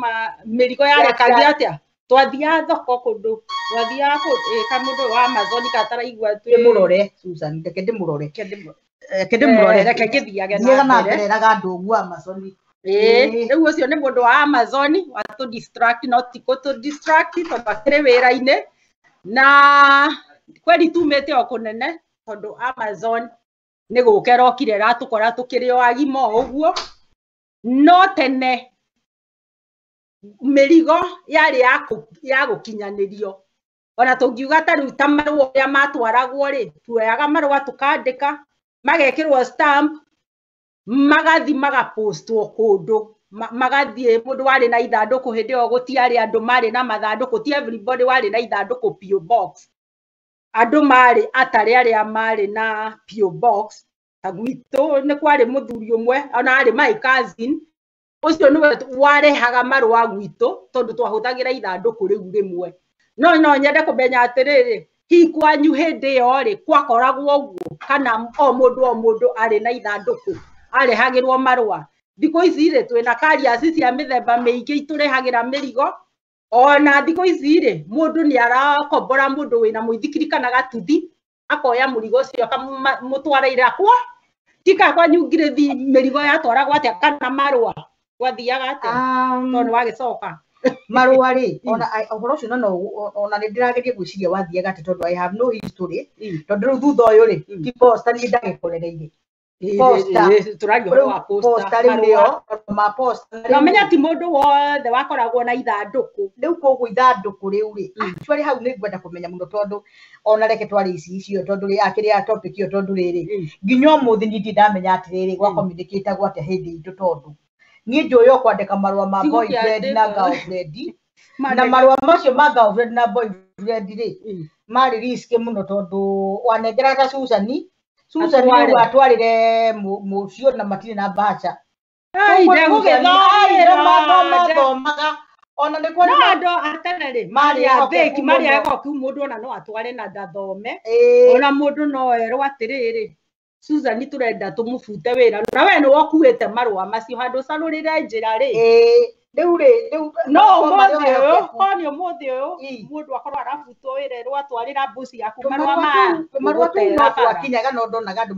I: mĩrigo yarekagia atĩa? Twathiaga thoko kũndũ twathiaga ka mũndũ wa Amazon kataraigua
H: ndĩmũrore Susan reke ndĩmũrore. Reke ndĩmũrore.
I: Reke ngĩthiage
H: na mbere eraga andũ ũguo Amazon.
I: Rĩu ũcio nĩ mũndũ wa Amazon watũ distract no ti gũtũ distract tondũ akĩrĩ wĩra-inĩ na kweri tumĩte o kũnene tondũ Amazon nĩ gũka ĩrokire ĩratũkora tũkĩrĩ o agima o ũguo no tene mĩrigo yarĩ ya gũkinyanĩrio ona tũngiuga ta rĩu ta marũa ũrĩa matwaragwo rĩ tuoyaga marũa tũkandĩka magekĩrwo stamp magathi magapostwo kũndũ magathiĩ mũndũ warĩ na ithandũkũ hĩndĩ ĩyo gũtiarĩ andũ marĩ na mathandũkũ ti everybody warĩ na ithandũkũ PO box andũ marĩ atarĩ arĩa marĩ na PO box ta gwitũ nĩ kwarĩ mũthuri ũmwe ona arĩ my cousin ũcio nĩwe warehaga marũa gwitũ tondũ twahũthagĩra ithandũkũ rĩu rĩmwe no no nyende kũmenya atĩrĩrĩ hihi kwanyu hĩndĩ ĩyo rĩ kwakoragwo ũguo kana o mũndũ arĩ na ithandũkũ arehagĩrwo marũa thikũ ici rĩ twĩna carriers cia mĩthemba mĩingĩ itũrehagĩra mĩrigo ona thikũ ici rĩ mũndũ nĩ arakombora mũndũ wĩna mũithikiri kana gatuthi akoya mũrigo ũcio akamũtwara kwa tika kwanyu ngirĩthi mĩrigo yatwaragwo atĩa kana marũa gwathiaga atĩa tondũ nĩ wagĩcoka
H: marũa rĩ ona ũhoro ũcio no ona nĩ ndĩrageria gwĩciria wathiaga atĩa tondũ I have no history tondũ rĩu thutha ũyũ rĩ ti posta niĩ ndagĩkorereire Posta
I: tũraria ũhoro wa
H: posta rĩu nĩyo ma posta
I: na menya ti mũndũ wothe wakoragwo na ithandũkũ
H: rĩu koguo ithandũkũ rĩu rĩ actually hau nĩ ngwenda kũmenya mũno tondũ ona reke tware ici icio tondũ rĩ akĩrĩ topic ĩyo tondũ rĩrĩ nginya ũmũthĩ niĩ ndirĩ ndamenya atĩrĩrĩ gwa communicate gwa atĩa hĩndĩ itũ tondũ niĩ njũĩ o kwandĩka marũa ma boyfriend na girlfriend na marũa macio ma girlfriend na boyfriend rĩ marĩ risk mũno tondũ wanengeraga Susan Susan rĩu atwarĩre mũcio na matirĩ na mbaca Mathomaga ona nĩ
I: no andũ a tene rĩ marĩ athĩki marĩ ehokeku mũndũ ona no atware na ndathome ona mũndũ no erwo atĩrĩrĩ Susan tũrenda tũmũbute wĩra na we nĩ wokuĩte marũa macio handũ ũcarũrĩre njĩra rĩ
H: rĩu rĩ rĩu
I: no ũmũthĩ ũyũ nĩ ũmũthĩ ũyũ mũndũ akorwo arabutwo wĩra erwo atwarĩra mbuci yaku marũa ma
H: marũa tũu no twakinyaga no ndonaga andũ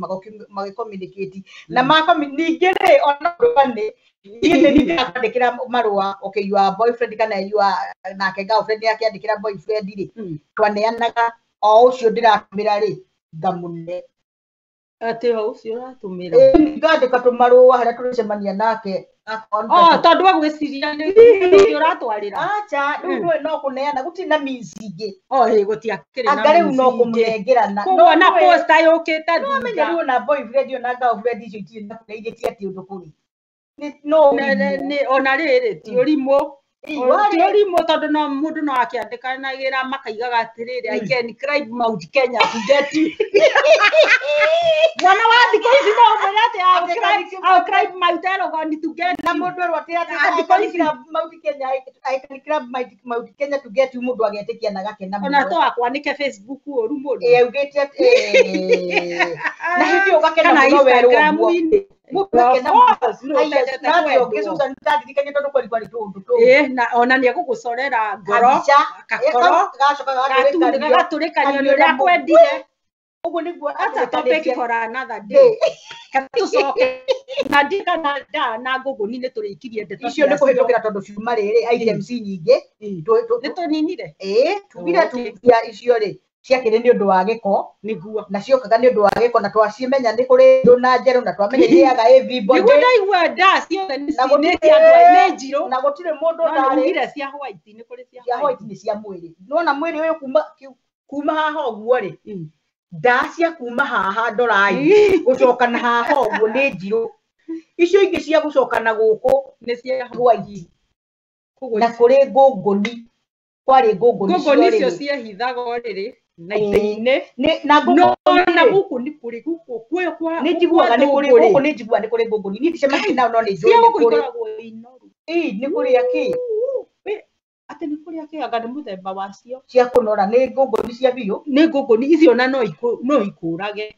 H: magĩcommunicate na ningĩ rĩ ona nĩ niĩ nĩ ndĩrakwandĩkĩra marũa okay your boyfriend kana your nake girlfriend akĩandĩkĩra boyfriend rĩ twaneanaga o ũcio ndĩratũmĩra rĩ ngamũne
I: atĩ o ũcio ũratũmĩra
H: ngandĩka tũmarũa harĩa tũrĩcemania nake
I: tondũ agwĩciria nĩ ũcio ũratwarĩra
H: acha rĩu ndũĩ no kũneana gũtirĩ na means ingĩ
I: gũtiakĩrĩ na
H: anga rĩu no kũmũnengerana
I: koguo na posta yũkĩte
H: no menya rĩu ona boyfriend ona girlfriend icio itirĩ na kũrĩa iria ti atĩ ũndũ kũrĩ no
I: ona rĩrĩ ti ũrimũ ti ũrimũ tondũ no mũndũ no akĩandĩkanagĩra makaigaga atĩrĩrĩ I can climb Mount Kenya to get you mwana wa thikũ ici no ũmwĩre atĩ I'll climb Mount Elgon to get
H: you na mũndũ erwo atĩ I can climb Mount Kenya to get you mũndũ agetĩkia na gakena mũno
I: ona to akwanĩke Facebook ũru mũno
H: augĩte atĩ na hĩndĩ ĩyo ũgakena mũno werwo
I: ona nĩ egũgũcorera ngoro gakoro gagatũrĩkanio nĩ ũrĩa akwendire
H: ũguo nĩguo
I: that's a topic for another day kana tũcoke na ndikana nda na ngũngũni nĩ tũrĩkirie ndeto
H: icio nĩ kũhĩtũkĩra tondũ ciuma rĩrĩ items nyingĩ
I: nĩ tũninire
H: tugire tugia icio rĩ ciakĩrĩ nĩ ũndũ wa gĩko
I: nĩguo
H: na ciokaga nĩ ũndũ wa gĩko na twacimenya nĩ kũrĩ ndũ na njerũ na twamenya irĩaga everybody
I: nĩguo ndaigua nda ciothe nĩ cia andũ nĩ njirũ
H: na gũtirĩ mũndũ ũtarĩ
I: ugire cia white nĩ kũrĩ
H: cia white nĩ cia mwĩrĩ nĩwona mwĩrĩ ũyũ kuma haha ũguo rĩ nda cia kuma haha ndorai gũcoka na haha ũguo nĩ njirũ icio ingĩ cia gũcoka na gũkũ
I: nĩ cia
H: white na kũrĩ ngũngũni kwarĩ ngũngũni
I: ngũngũni icio ciehithaga rĩrĩ na itĩ-inĩ
H: na ngũngũni
I: na gũkũ nĩ kũrĩ gũkũ kwa
H: nĩ njiguaga nĩ kũrĩ gũkũ nĩ njiguaga nĩ kũrĩ ngũngũni niĩ ndicemanagia nao no nĩ njũĩ
I: cia
H: nĩ
I: gũkũ
H: kũrĩ
I: ikoragwo inoru
H: nĩ kũrĩ akĩ
I: atĩ nĩ kũrĩ akĩ anga nĩ mũthemba wacio
H: cia kũnora nĩ ngũngũni cia biũ
I: nĩ ngũngũni icio na no ikũrage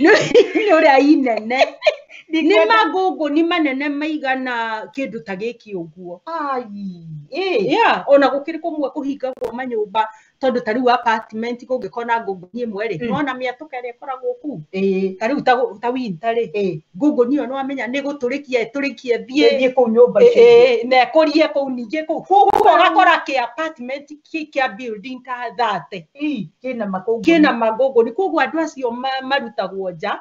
I: nĩ ũrĩa inene nĩ mangũngũni manene maigana kĩndũ ta gĩkĩ ũguo yeah ona gũkĩrĩ kũmwe kũhingagwo manyũmba tondũ ta rĩu apartment kũngĩkorwo na ngũngũni ĩmwe rĩ nĩwona mĩatũka ĩrĩa ĩkoragwo kũu ta rĩu ta winter rĩ ngũngũni ĩyo nĩwamenya nĩ gũtũrĩkia ĩtũrĩkie
H: thiĩ kũu nyũmba icio
I: na ĩkũrie kũu ningĩ kũu koguo ũgakora kĩ apartment kĩa building ta 30 kĩna mangũngũni koguo andũ acio marutagwo nja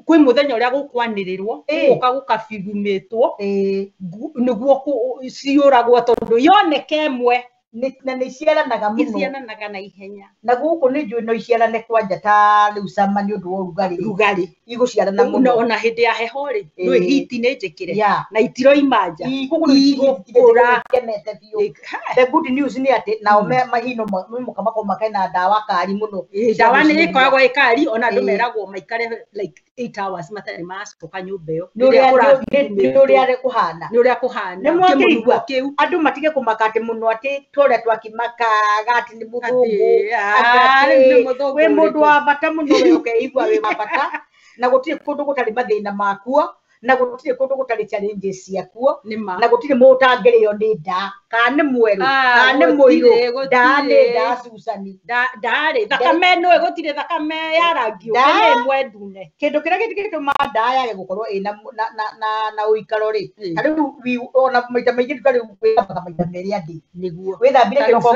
I: kwĩ mũthenya ũrĩa gũkwanĩrĩrwo gũgoka gũkabirumĩtwo nĩguo ciũragwo tondũ yoneka ĩmwe
H: na nĩ iciaranaga mũno
I: iciaranaga na ihenya
H: na gũkũ nĩ njũĩ no iciarane kwanja ta rĩu sama nĩ ũndũ wa ũrugarĩ
I: rugarĩ
H: igũciarana mũno
I: ona hĩndĩ ya heho rĩ nĩ hiti nĩ njĩkĩre na itiroima nja
H: igũkũra kenete biũ the good news nĩ atĩ nao mahino mũka makorwo makena ndawa kari mũno
I: ndawa nĩ ĩkoragwo ĩ kari ona andũ meragwo maikare like 8 hours matarĩ macoka nyũmba ĩyo
H: nĩ ũrĩa kũhana
I: nĩ ũrĩa kũhana
H: nĩ mwakĩigua andũ matige kũmaka atĩ mũno atĩ tũrĩa twakĩmakaga atĩ nĩ mũthũngũ wĩ mũndũ wa bata mũno we ũkeigua wĩ wa bata na gũtirĩ kũndũ gũtarĩ mathĩna makuo na gũtirĩ kũndũ gũtarĩ challenges ciakuo na gũtirĩ mũndũ ũtangĩrĩo nĩ nda kana nĩ mwerũ kana nĩ mũirũ nda nĩ nda Susan
I: ndarĩ thakame nĩwe gũtirĩ thakame ya rangi ũngĩ nĩ ĩmwe ndune
H: kĩndũ kĩrĩa gĩtũma nda yage gũkorwo ĩna na ũikaro rĩ ta rĩu ona maita maingĩ ta rĩu wĩthambaga maita merĩ a day
I: nĩguo
H: wĩthambire kĩroko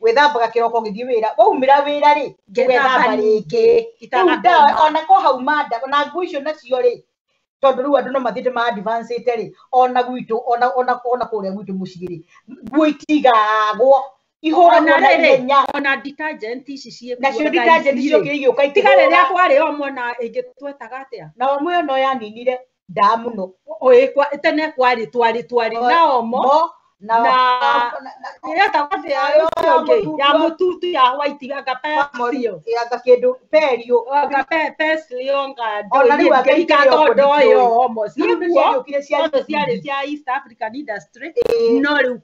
H: wĩthambaga kĩroko ũgĩthiĩ wĩra waumĩra wĩra rĩ ũgethamba rĩngĩ rĩu nda ona ko hauma nda ona nguo icio nacio rĩ tondũ rĩu andũ no mathiĩte ma advance-ĩte rĩ ona gwitũ ona kũrĩa gwitũ mũciĩ rĩ nguo itigagwo ihũragwo na ihenya
I: ona detergent ici ciĩ
H: nacio detergent ciokire igĩũka
I: tiga rĩrĩa kwarĩ omo na ĩngĩ twetaga atĩa
H: na omo ĩyo no yaninire nda mũno
I: tene kwarĩ twarĩ na omo
H: Na
I: ya mututu ya white anga pesio
H: anga kindu perio
I: anga pesio anga
H: ona riu anga
I: ikatondo yo almost
H: niguo
I: ciarĩ cia East African Industry no rĩu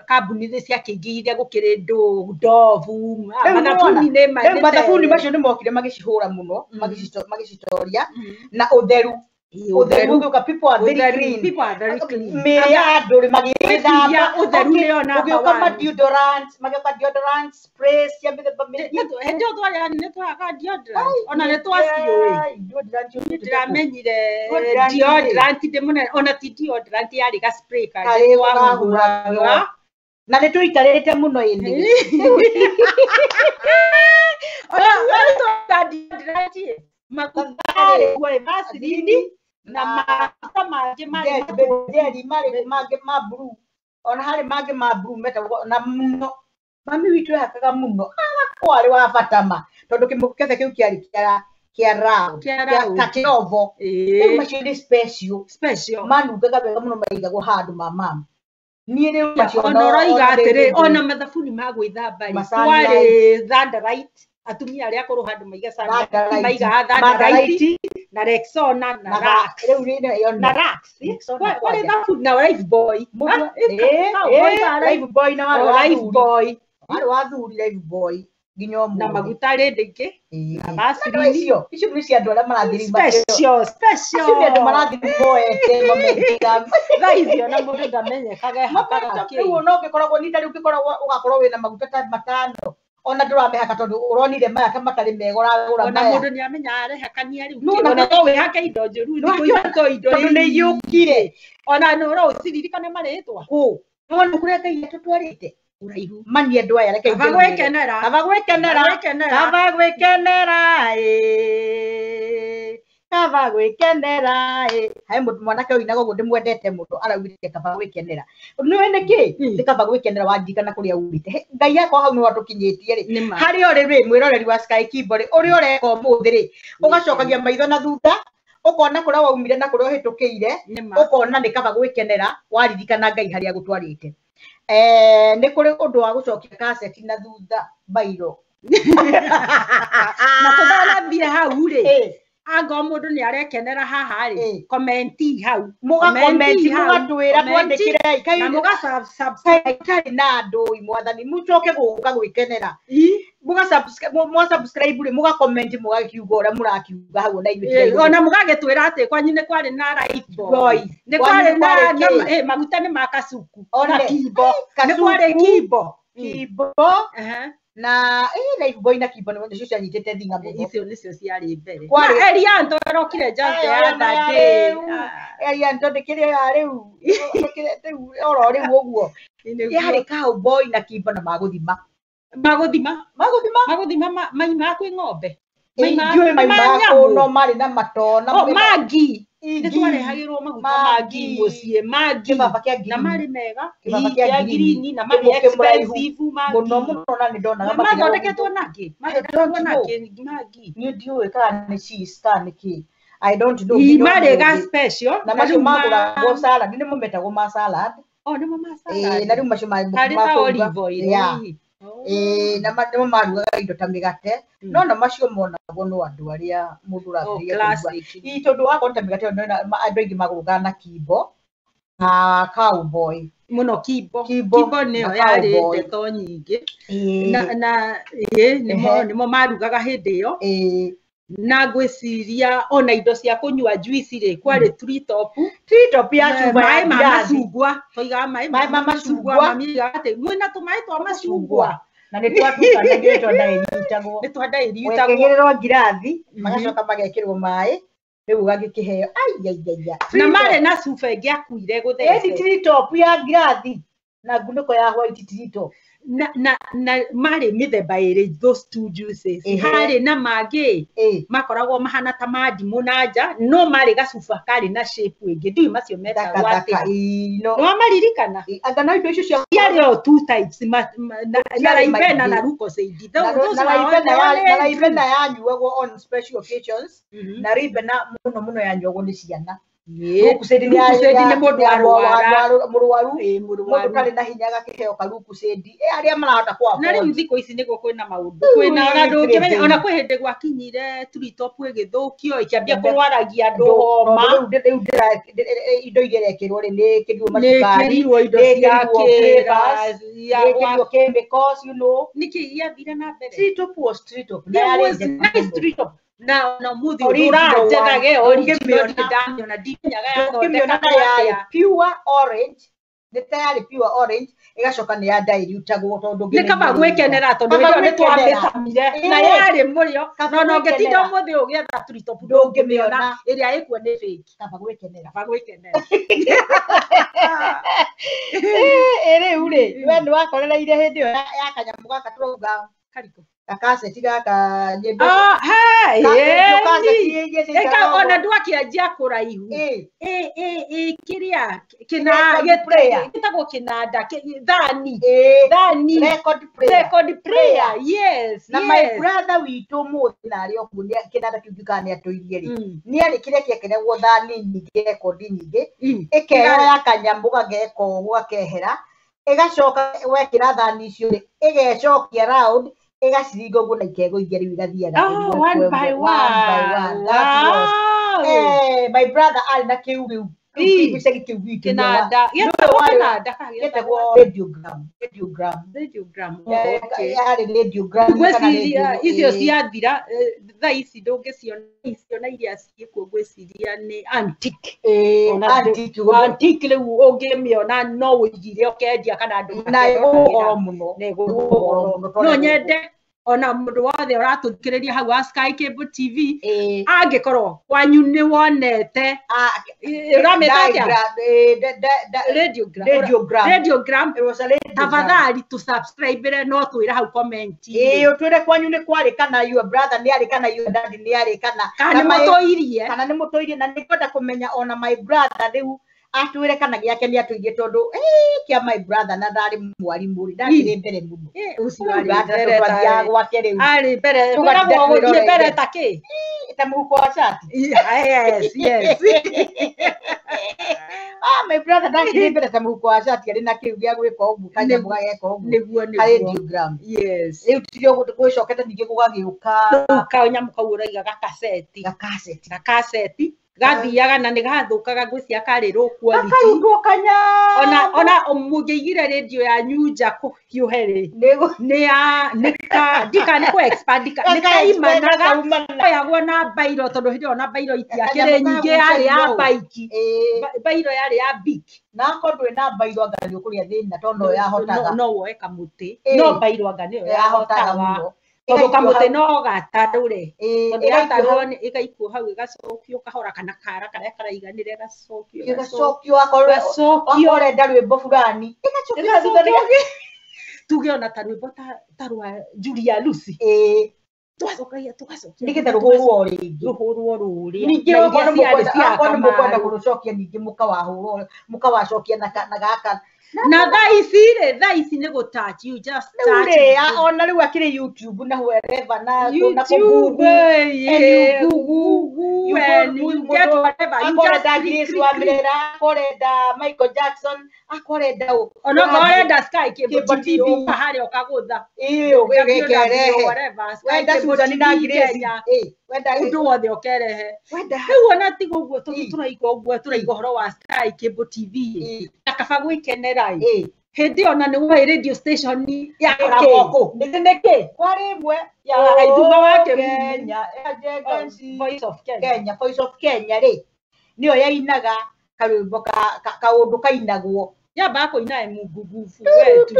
I: kambuni nĩ ciakĩingĩhire gũkĩrĩ ndovu mathabuni nĩ
H: mathabuni macio nĩ mokire magĩcihũra mũno magĩcitoria na ũtheru ũtheru ũgĩũka people are very clean
I: people are very clean
H: mĩrĩ ya andũ rĩ magĩthamba
I: ũtheru nĩyo number
H: ũgĩũka ma deodorant magĩũka deodorant sprays cia mĩthemba mĩingĩ
I: hĩndĩ ĩyo twarĩ nĩ twagaga deodorant ona nĩ twaciũĩ ndĩramenyire deodorant ndĩ mũnene ona ti deodorant yarĩ ga spray karĩ twahũraga
H: na nĩ tũikarĩte mũno ĩndĩ
I: maguta na maguta mangĩ
H: marĩ marĩ mangĩ ma blue ona harĩ mangĩ ma blue metagwo na mũno mami witũ ehakaga mũno agakorwo arĩ wa bata ma tondũ kĩmũkethe kĩu kĩarĩ kĩa round ta kĩrovo rĩu macio nĩ special manungaga wega mũno maigagwo handũ ma mama niĩ rĩu macio
I: ona ũroiga atĩrĩ ona mathabuni ma gwĩthamba kwarĩ Thunderlight atumia arĩa akũrũ handũ maiga maigaga Thunderlight na Rexona na Rax na Rax kwarĩ thabuni na Lifebuoy
H: Lifebuoy na
I: Lifebuoy
H: warĩ wa athuri Lifebuoy nginya ũmũthĩ
I: na maguta rĩndĩ ingĩ na Vaseline
H: icio icio nĩ cia andũ arĩa marathiĩ
I: special special
H: icio nĩ andũ marathiĩ moete mamekĩra
I: thaa icio na mũndũ ndamenyekaga ehakaga kĩ
H: rĩu no ũngĩkoragwo nĩ ta rĩu ũngĩkoragwo ũgakorwo wĩna maguta ta matano ona ndũramehaka tondũ ũronire maya ta matarĩ mega ũragũra
I: ona
H: maya
I: mũndũ nĩamenyaga arehakania rĩu ona no wĩhake indo njũru thikũ ici to indo
H: tondũ nĩ iũkire
I: ona no ũciririkane marĩtwa
H: kũ nĩwona kũrĩa Ngai atũtwarĩte
I: ũraihu
H: mani andũ aya reke
I: kaba gwĩkenera
H: kaba gwĩkenera kaba gwĩkenera ĩ kaba gwĩkenera ĩ he mũndũ mwanake ũinaga ũguo ndĩmwendete mũno araugire kaba gwĩkenera nĩũĩ nĩkĩ nĩ kaba gwĩkenera wandirikana kũrĩa umĩte Ngai akwa hau nĩho atũkinyĩtie rĩ harĩa ũrĩ rĩ mwĩroreri wa Sky Kimbo rĩ ũrĩa ũreka ũmũthĩ rĩ ũgacokagia maitho na thutha ũkona kũrĩa waumire na kũrĩa ũhĩtũkĩire ũkona nĩ kaba gwĩkenera waririkana Ngai harĩa agũtwarĩte nĩ kũrĩ ũndũ wa gũcokia kaseti na thutha bairo
I: na tũtanathiĩ hau rĩ anga mũndũ nĩ arekenera haha rĩ komenti hau
H: mũgakomenti mũgatwĩra twandĩkĩrei
I: na mũga
H: itarĩ na andũ mwathani mũcoke gũka gwĩkenera mwa subscribe rĩ mũgakomenti mũgakiuga ũrĩa mũrakiuga hau ona ithuĩ
I: ona mũgagĩtwĩra atĩ kwanyu nĩ kwarĩ na Lifebuoy nĩ kwarĩ na maguta nĩ ma Kasuku na Kimbo nĩ kwarĩ Kimbo
H: Kimbo na Lifebuoy na Kimbo nĩcio cianyitĩte thing'a mũno
I: icio nĩcio ciarĩ mbere na Elianto arokire just the other day
H: Elianto ndĩkĩrĩ ya rĩu oro rĩu ũguo yarĩ Cowboy na Kimbo na magũthima
I: magũthima
H: magũthima
I: magũthima maimaga kwĩ ng'ombe
H: ndiũĩ maimaga kũ no marĩ na matona
I: magi nĩ twarehagĩrwo maguta magi mũciĩ magi na marĩ mega kĩa ngirini na marĩ expensive magi
H: mũno mũno na nĩ ndonaga
I: mathondeketwo na kĩ mathondeketwo na kĩ magi
H: niĩ ndiũĩ kana nĩ cheese kana nĩ kĩ I don't know
I: marĩ ga special
H: na macio magũragwo salad nĩmo metagwo ma salad
I: oh nĩmo ma salad
H: na rĩu macio ma
I: harĩ ta olive oil
H: na nĩmo marugaga indo ta mĩgate no na macio monagwo no andũ arĩa mũndũ ũrambĩrĩria kũruga ii tondũ wakorwo ta mĩgate ĩyo andũ aingĩ magũrugaga na Kimbo na Cowboy
I: mũno Kimbo Kimbo nĩyo yarĩ ndeto nyingĩ na nĩmo marugaga hĩndĩ ĩyo na ngwĩciria ona indo cia kũnyua juice rĩ kwarĩ Tree Top
H: Tree Top ya cuba
I: maĩ ma macungwa toigaga maĩ ma macungwa mami oigaga atĩ mwĩna tũmaĩ twa macungwa
H: na nĩ twatukanagio nĩ twandaĩriutagwo
I: nĩ twandaĩriutagwo
H: wekĩgĩrĩrwo ngirathi magacoka magekĩrwo maĩ rĩu ũgagĩkĩheo aiaiaia
I: na marĩ na cuba ĩngĩ akuire gũthece
H: Tree Top ya ngirathi na ngunĩko ya white Tree Top
I: na marĩ mĩthemba ĩrĩ those two juices harĩ na mangĩ makoragwo mahana ta ma ndimũ na nja no marĩ gacuba karĩ na shape ĩngĩ ndiũĩ macio metagwo atĩa nĩwamaririkana
H: anga no indo icio cia
I: ciarĩ o two types na Ribena na Lucozade
H: na Ribena yanyuagwo on special occasions na Ribena mũno mũno yanyuagwo nĩ ciana Rukusedi nĩ
I: mũndũ arwara
H: mũrwaru mũndũ ũtarĩ na hinya agakĩheo karukusedi arĩa marahota kwa
I: na rĩu thikũ ici nĩguo kwĩna maũndũ kwĩna ona ndũngĩmenya ona kwĩ hĩndĩ gwakinyire Treetop ĩgĩthũkio ĩkĩambia kũrwaragia andũ homa
H: rĩu indo iria irekĩrwo rĩ nĩ ĩkĩrirwo macukari
I: nĩ ĩkĩrirwo indo cia
H: nĩ chemicals you know
I: nĩkĩ gĩathire na mbere
H: Treetop was Treetop
I: na yarĩ nice Treetop na muthi ũranjethage original ndamĩona ndimenyaga
H: yathondekagwo atĩa pure orange nĩ ta yarĩ pure orange ĩgacoka nĩ ya dilutagwo tondũ
I: nĩ kaba gwĩkenera tondũ ĩyo nĩ twamĩcamire na yarĩ mũrĩo no na ũngĩtinda ũmũthĩ ũgĩetha Treetop ndũngĩmĩona ĩrĩa ĩkuo nĩ fake
H: kaba gwĩkenera
I: kaba gwĩkenera
H: rĩu rĩ we nĩ wakorereire hĩndĩ ĩyo ya kanyamũ gaka tũrauga
I: karikũ
H: gakaceti gaka nyĩmbo
I: ona ndwakĩanjia kũraihu kĩrĩa gĩtagwo kĩnanda thani thani record player yes
H: na my brother witũ mũthĩ na arĩ okuo kĩnanda kĩu ndiũkaga nĩ atũirie rĩ nĩ arĩ kĩrĩa kĩekeragwo thani nyingĩ rekondi nyingĩ ĩkeoya kanyamũ gageka ũguo gakehera ĩgacoka wekĩra thani icio rĩ ĩgecokia round ĩgaciringa ũguo na ikegũithia rĩu igathiaga
I: one by one.
H: That was my brother arĩ na kĩu rĩu gĩcagi kĩu gitũ
I: kĩnanda
H: gĩtagwo radiogram
I: radiogram
H: yarĩ radiogram
I: ngwĩciria icio ciathira thaa ici ndũngĩciona icio na iria ciĩkuo ngwĩciria nĩ antique antique rĩu ũngĩmĩona no ũigire ũkendia kana andũ
H: na ĩgũgoro mũno
I: no nyende ona mũndũ wothe ũratũthikĩrĩria hau wa Sky Cable TV angĩkorwo kwanyu nĩ wonete ũramĩta atĩa radiogram tafadhali tũ subscribe no twĩre hau comment
H: ũtwĩre kwanyu nĩ kwarĩ kana your brother nĩ arĩ kana your daddy nĩ arĩ kana
I: kana nĩ mũtũirie
H: kana nĩ mũtũirie na nĩ ngwenda kũmenya ona my brother rĩu atwĩre kana gĩake nĩ atũirie tondũ kĩa my brother na ndarĩ mwarimũ rĩ ndakĩrĩ mbere mũno
I: ũcio arĩ mbere
H: twathiaga gwake rĩu
I: arĩ mbere twĩragwo gũthiĩ mbere ta kĩ
H: ta mũhuko wa cati
I: yes yes
H: my brother ndakĩrĩ mbere ta mũhuko wa cati arĩ na kĩu gĩa gwĩka ũguo kanyamũ gageka ũguo
I: nĩguo nĩguo
H: radiogram
I: yes
H: rĩu tirio gwĩcokete ningĩ gũgagĩũka
I: kanyamũ kau ũraiga gakaceti gakaceti gathiaga na nĩ gathũkaga ngwĩciria karĩ low quality
H: gakarutwo kanya
I: ona mũngĩigire radio yanyu nja kũhiũhe rĩ nĩ ndika nĩ kũ expand nĩ kaimanaga koyagwo na bairo tondũ hĩndĩ ĩyo na bairo itiakĩrĩ nyingĩ yarĩ ya baiki bairo yarĩ ya big
H: na akorwo ndũrĩ na bairo anga nĩ ũkũrĩa thĩna tondũ no yahotaga
I: no woe kamũtĩ no bairo anga nĩyo yahotaga mũno tondũ kamũtĩ no gatarũre tondũ yatarũrwo ĩgaikwo hau ĩgacokio kahora kana kara karĩa karaiganĩra ĩgacokio
H: ĩgacokio akorwo ũrenda rwĩmbo fulani
I: ĩgacokio tuge ona ta rwĩmbo ta rwa Julia Lucy twacokagia tũgacokia
H: nĩgetha rũhũrwo rĩngĩ
I: rũhũrwo rũrĩa
H: ningĩ okorwo nĩ mũkwenda kũrũcokia ningĩ mũkawahũrwo mũkawacokia na gaka
I: na thaa ici rĩ thaa ici nĩ gũ touch you just touch
H: rĩ ona rĩu akĩrĩ YouTube na wherever na
I: YouTube and Google and you get whatever you just
H: akorenda Grace wa Mirera akorenda Michael Jackson akorenda ũ
I: ona ũkorenda Sky Cable TV harĩa ũkagũtha
H: ĩĩ ũgekerehe wenda Susan na Grace
I: wenda ũndũ wothe ũkerehe rĩu ona tiga ũguo tũraiga ũguo tũraiga ũhoro wa Sky Cable TV na kaba gwĩkenera hĩndĩ ĩyo na nĩ woĩ radio station yakoragwo kũ nĩkĩ
H: kwarĩ ĩmwe
I: ya Ithuma wa
H: Kenya
I: Voice of Kenya
H: Kenya Voice of Kenya rĩ nĩyo yainaga karwĩmbo kaũndũ kainagwo
I: yambaga kũina Mungugubu wetu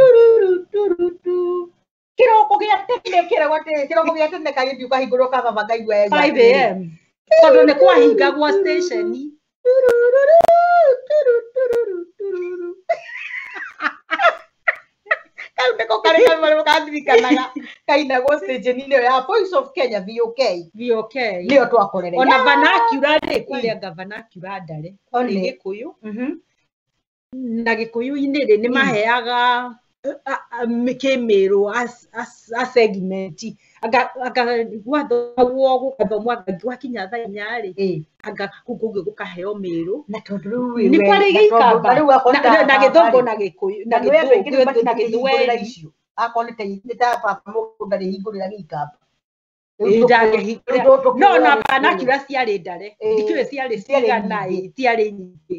H: kĩroko gĩa tene kĩragwo atĩrĩ kĩroko gĩa tene kagĩthiĩ ũkahingũrwo ka baba ngaigua
I: 5 am tondũ nĩ kwahingagwo station
H: kau nĩko karĩ kamwe kandirikanaga kainagwo station-inĩ ĩyo ya Voice of Kenya VOK
I: VOK
H: nĩyo twakorereire
I: ona vernacular rĩ kwarĩ vernacular ndare kwarĩ Gĩkũyũ na Gĩkũyũ-inĩ rĩ nĩ maheaga kĩmĩrũ a segment Anga anga gwathomwo gũgathomwo anga gwakinya thaa inya rĩ, anga kũu kũngĩ gũkaheo mĩrũ.
H: Na tondũ rĩu
I: Nĩ kwarĩ gĩikamba
H: rĩu akorwo
I: na gĩthũngũ na gĩkũyũ na
H: na nĩ andũ aingĩ rĩu
I: gĩthũngũ na
H: matingĩhingũrĩra
I: gĩthweri.
H: icio akorwo nĩ ta baba mũgũnda rĩhingũrĩra gĩikamba.
I: Ĩĩ, ndangĩhingũrĩra. No na vernacular ciarĩ ndare, ndikĩũĩ ciarĩ
H: Ciarĩ
I: cigana
H: nyingĩ.
I: ĩ, tiarĩ nyingĩ.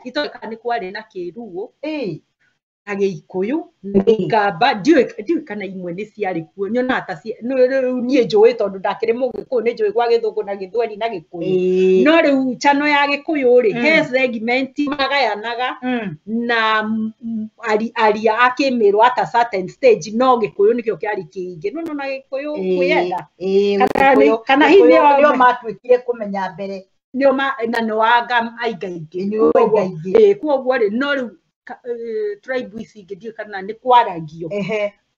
I: Itoĩ kana nĩ kwarĩ na kĩruo na gĩikũyũ na gĩikamba, ndiũĩ kana imwe nĩ ciarĩ kuo. Nyonaga ta rĩu niĩ njũĩ tondũ ndakĩrĩ mũgĩkũyũ, nĩ njũĩ gwa gĩthũngũ na gĩthweri na gĩkũyũ. No rĩu channel ya gĩkũyũ rĩ, he segment magayanaga na aria a kĩmĩrũ at a certain stage, no gĩkũyũ nĩkĩo kĩarĩ kĩingĩ. No na gĩkũyũ kwĩyenda. Kana hihi nĩo
H: nĩo matuĩkire kũmenya mbere.
I: Nĩo na nĩo anga aingaingĩ.
H: Nĩo aingaingĩ.
I: Koguo rĩ, no rĩu tribe ici ingĩ ndiũĩ kana nĩ kwaragio.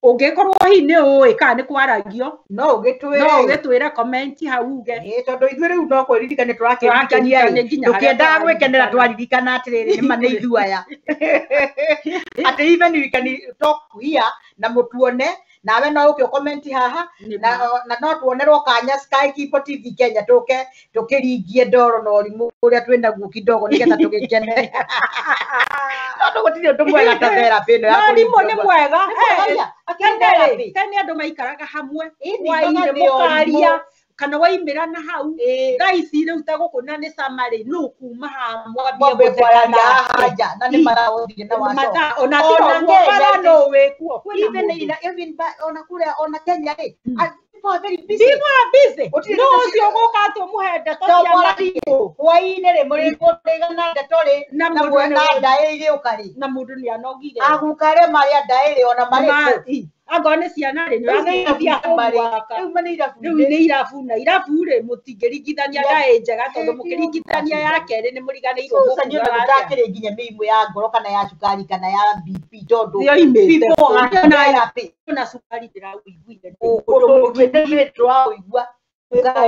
I: Ũngĩkorwo hihi nĩ ũĩ kana nĩ kwaragio,
H: no ũgĩtwĩre.
I: No ũgĩtwĩre comment hau uge.
H: Tondũ ithuĩ rĩu no kwĩririkania tũrakĩririkania
I: Tũrakĩririkania
H: ĩ,
I: nginya harĩa
H: tũkĩendaga gwĩkenera
I: tũraririkana.
H: twaririkana atĩrĩrĩ, nĩma nĩ ithuĩ aya. Atĩ even we can talk here na mũtuone, nawe no ũke ũcomment haha, na no tuonerwo kanya Sky Kibo TV Kenya tũke tũkĩringie ndoro na ũrimũ ũrĩa twĩnaguo kidogo nĩgetha tũgĩkene. Tondũ gũtirĩ ũndũ mwega ta therapy ĩno ya
I: No ũrimũ nĩ
H: kũringia
I: mwega.
H: Nĩ mwega, akĩrĩ
I: Tene rĩ,
H: therapy.
I: tene andũ maikaraga hamwe,
H: Ĩni,
I: hwaĩ-inĩ
H: magathĩo
I: mũkaria,
H: ũrimũ.
I: kana waimĩra na hau. Thaa ici rĩu ta gũkũ na nĩ sama rĩ, nũ kuma haha mwambie
H: Mwambie
I: gũtheka
H: kwaranĩria
I: nake.
H: haha nja, na nĩ maraũthire na wacoka.
I: Mathaa, ona tiga
H: Ona
I: ũguo,
H: Kenya
I: bara
H: rĩ,
I: no wĩkuo, kwĩna
H: even
I: mũndũ.
H: even ona kũrĩa, ona Kenya rĩ, people are very busy.
I: People are busy.
H: Gũtirĩ
I: No
H: ndeto
I: ũcio ũgũka atĩ ũmũhe ndeto
H: To
I: cia
H: mwaranie.
I: marimũ.
H: Hwaĩ-inĩ rĩ, mũrĩgana ndeto rĩ,
I: Na
H: na
I: mũndũ
H: mwena
I: nĩ-
H: ndaĩ igĩũka rĩ.
I: Na mũndũ nĩ anogire.
H: Aguka arĩa marĩ a ndaĩ rĩ, ona marĩ kũ?
I: Angorwo nĩ ciana rĩ, nĩ
H: Rĩu nĩ
I: ũraciteithia
H: irabu marĩ.
I: homework.
H: Rĩu nĩ irabu
I: Rĩu nĩ irabu na irabu rĩ, mũtingĩringithania ndaĩ njega tondũ mũkĩringithania ya kerĩ nĩ mũriganĩirwo
H: Susan, nĩ
I: mũkugaga
H: ũndũ
I: atĩa.
H: ndakĩrĩ nginya mĩrimũ ya ngoro kana ya cukari kana ya BP tondũ
I: Nĩoimĩte
H: people
I: kũu.
H: are therapy.
I: Ona cukari ndĩraũiguire.
H: Ũndũ ndĩraũigua.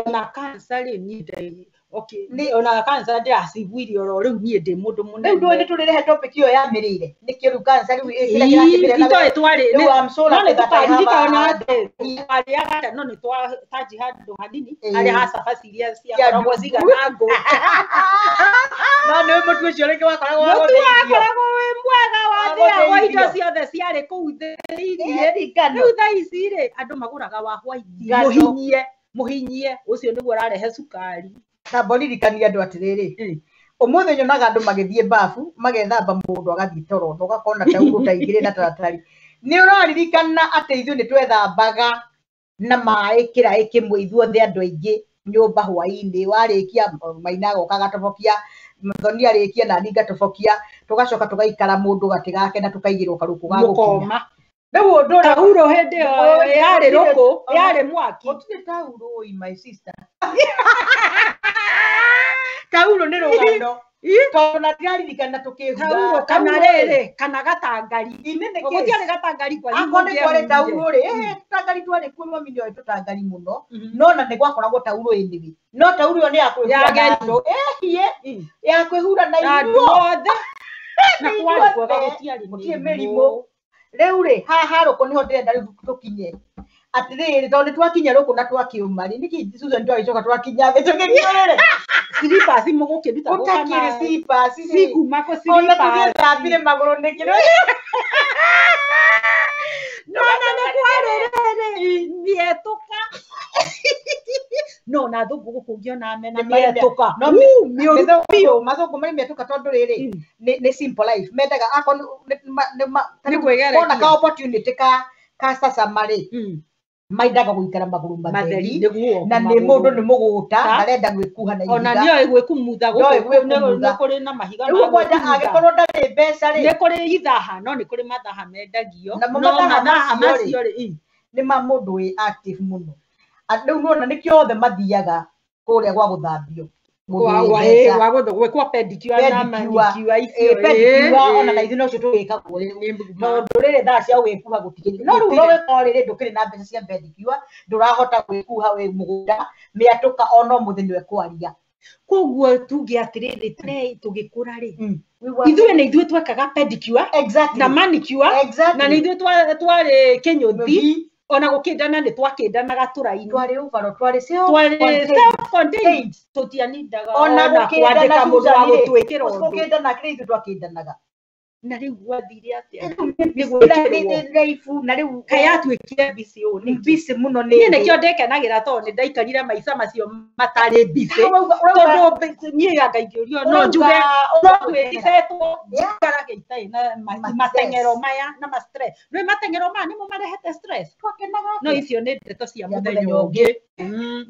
I: Ona cancer rĩ, niĩ okay, ona cancer ndĩraciguire oro rĩu niĩ ndĩ mũndũ mũnene.
H: Rĩu ndũĩ nĩ tũrĩrehe topic ĩyo ya mĩrĩre. Nĩkĩo rĩu cancer rĩu kĩrĩa kĩrakĩmĩrĩa na
I: Itoĩ twarĩ
H: Rĩu I'm so
I: no nĩ
H: lucky that I have
I: tũkaririkana
H: a-
I: atĩ twarĩaga atĩa, no nĩ twatanji handũ hanini
H: Ĩĩ.
I: harĩa ha cabaci iria ciakoragwo cigana ngũ.
H: No nĩ mũtu ũcio rĩngĩ wakoragwo wa
I: Mũtu
H: gũthĩithio.
I: wakoragwo wĩ mwega wathĩagwo
H: Wa
I: indo
H: gũthĩithio.
I: ciothe ciarĩ kũu thĩiniĩ.
H: Ĩĩ, ngano.
I: Rĩu thaa ici rĩ, andũ magũraga wa white,
H: Ngano.
I: mũhinyie, mũhinyie, ũcio nĩguo ũrarehe cukari.
H: Tamba ũririkanie andũ atĩrĩrĩ, ũmũthĩ nyonaga andũ magĩthiĩ bafu magethamba mũndũ agathiĩ toro na ũgakona taurũ ta igĩrĩ na taratari. Nĩ ũraririkana atĩ ithuĩ nĩ twethambaga na maĩ kĩraĩ kĩmwe ithuothe andũ aingĩ nyũmba hwaĩ-inĩ, warĩkia maina agoka agatobokia, Mũthoni arĩkia nani ngatobokia, tũgacoka tũgaikara mũndũ gatĩ gake na tũkaigĩrwo karũkũ ga gũkinya.
I: Mũkoma.
H: Rĩu ũndũ ũrĩa
I: Taurũ hĩndĩ ĩyo yarĩ rũkũ, yarĩ mwaki.
H: Gũtirĩ taurũ ĩ my sister. Taurũ nĩ rũgano. Tondũ na ndĩraririkana tũkĩhura.
I: Taurũ kana rĩrĩ, kana gatangari.
H: Inĩ nĩ kĩ?
I: Gũtiarĩ gatangari kwanyu
H: Akorwo nĩ kwarĩ
I: mũngĩehurire.
H: taurũ rĩ, tũtangari twarĩ kuo mami nĩoĩ tũtangari mũno, no na nĩ gwakoragwo taurũ anyway. No taurũ ĩyo nĩ ya kwĩhura
I: Ya
H: na
I: ageni.
H: andũ. Ĩhiĩ, ya kwĩhura na
I: Na andũ
H: inyuo.
I: othe. Na kwarĩ kwega gũtiarĩ
H: Gũtirĩ mĩrimũ. Rĩu rĩ, haha rũkũ nĩho ndĩrenda rĩu tũkinye. Atĩrĩrĩ, tondũ nĩ twakinya rũkũ na twakiuma rĩ, nĩkĩ Susan twagĩcoka twakinya thĩ tũgĩthiũrũre?
I: Slippers mũgũkĩruta
H: Gũtakĩrĩ slippers rĩ.
I: Cikuma kũ
H: Ona
I: slippers.
H: tũgĩthambire magũrũ nĩkĩ?
I: No na nĩ kwarĩ rĩrĩ, mĩetũka. No na thũngũ gũkũ ũngĩona mena mĩetũka.
H: No
I: Mĩũru biũ.
H: Mathũngũ marĩ mĩetũka tondũ rĩrĩ, nĩ simple life. Mendaga akorwo
I: Nĩ kwĩgerekia.
H: wona ka opportunity ka sasama rĩ, mendaga gũikara magũrũ
I: Matheri,
H: matheri
I: nĩguo.
H: na nĩ mũndũ nĩ mũgũta
I: Ta.
H: ndarenda gwĩkuha na
I: Ona
H: ihiga.
I: nĩoĩ gwĩkumutha
H: Ndoĩ
I: gũkũ nĩ
H: gwĩkumutha.
I: kũrĩ na mahiga
H: Rĩu
I: ma
H: kwanja
I: gwĩkumutha.
H: angĩkorwo ndarĩ mbeca rĩ,
I: Nĩ kũrĩ ithaha no nĩ kũrĩ mathaha mendagio.
H: Namo
I: No
H: mathaha
I: mathaha
H: macio rĩ,
I: macio rĩ,
H: nĩ ma mũndũ wĩ active mũno. Rĩu nĩwona nĩkĩo othe mathiaga kũrĩa gwa gũthambio. Mũndũ wĩ mbeca.
I: wa gwĩkwo pedicure na
H: Pedicure.
I: manicure icio.
H: Pedicure, ona na ithuĩ nocio tũgĩkagwo rĩu. Tondũ rĩrĩ thaa cia gwĩkuha gũtikĩrĩ. No rĩu
I: Gũtirĩ.
H: no wĩkorwo rĩrĩ ndũkĩrĩ na mbeca cia pedicure, ndũrahota gwĩkuha wĩ mũgũnda, mĩatũka ona ũmũthĩ nĩwe kwaria.
I: Koguo tuge atĩrĩrĩ, tene tũgĩkũra rĩ, ithuĩ nĩ ithuĩ twekaga pedicure
H: Exactly.
I: na manicure
H: Exactly.
I: na nĩ ithuĩ twarĩ kĩnyũthi. Ona gũkĩndana nĩ twakĩndanaga tũraini.
H: Twarĩ overall, twarĩ
I: Twarĩ self-contained. Tũtianindaga
H: ona
I: kwandĩka
H: gũkĩndana
I: mũndũ wa
H: Susan rĩ,
I: gũtwĩkĩra ũndũ.
H: gũkĩndana kĩrĩa ithuĩ twakĩndanaga.
I: Na rĩu gwathire atĩa?
H: Nĩ
I: gwĩkĩrwo.
H: life na rĩu
I: Kaĩ yatuĩkire busy ũũ nĩkĩ?
H: busy mũno nĩ
I: Niĩ nĩkĩo ndekenagĩra tondũ nĩ ndaikarire maica macio matarĩ busy.
H: Ũrauga-
I: Tondũ niĩ anga ingĩũrio no
H: Ũrauga-
I: njuge no
H: ũrauga-
I: twĩricetwo
H: Yeah.
I: njikarage itarĩ na mateng'ero maya na ma stress. Nĩ mateng'ero maya nĩmo marehete stress.
H: Twakenaga
I: No
H: atĩa?
I: icio nĩ ndeto cia
H: Cia
I: mũthenya
H: mũthenya
I: ũngĩ.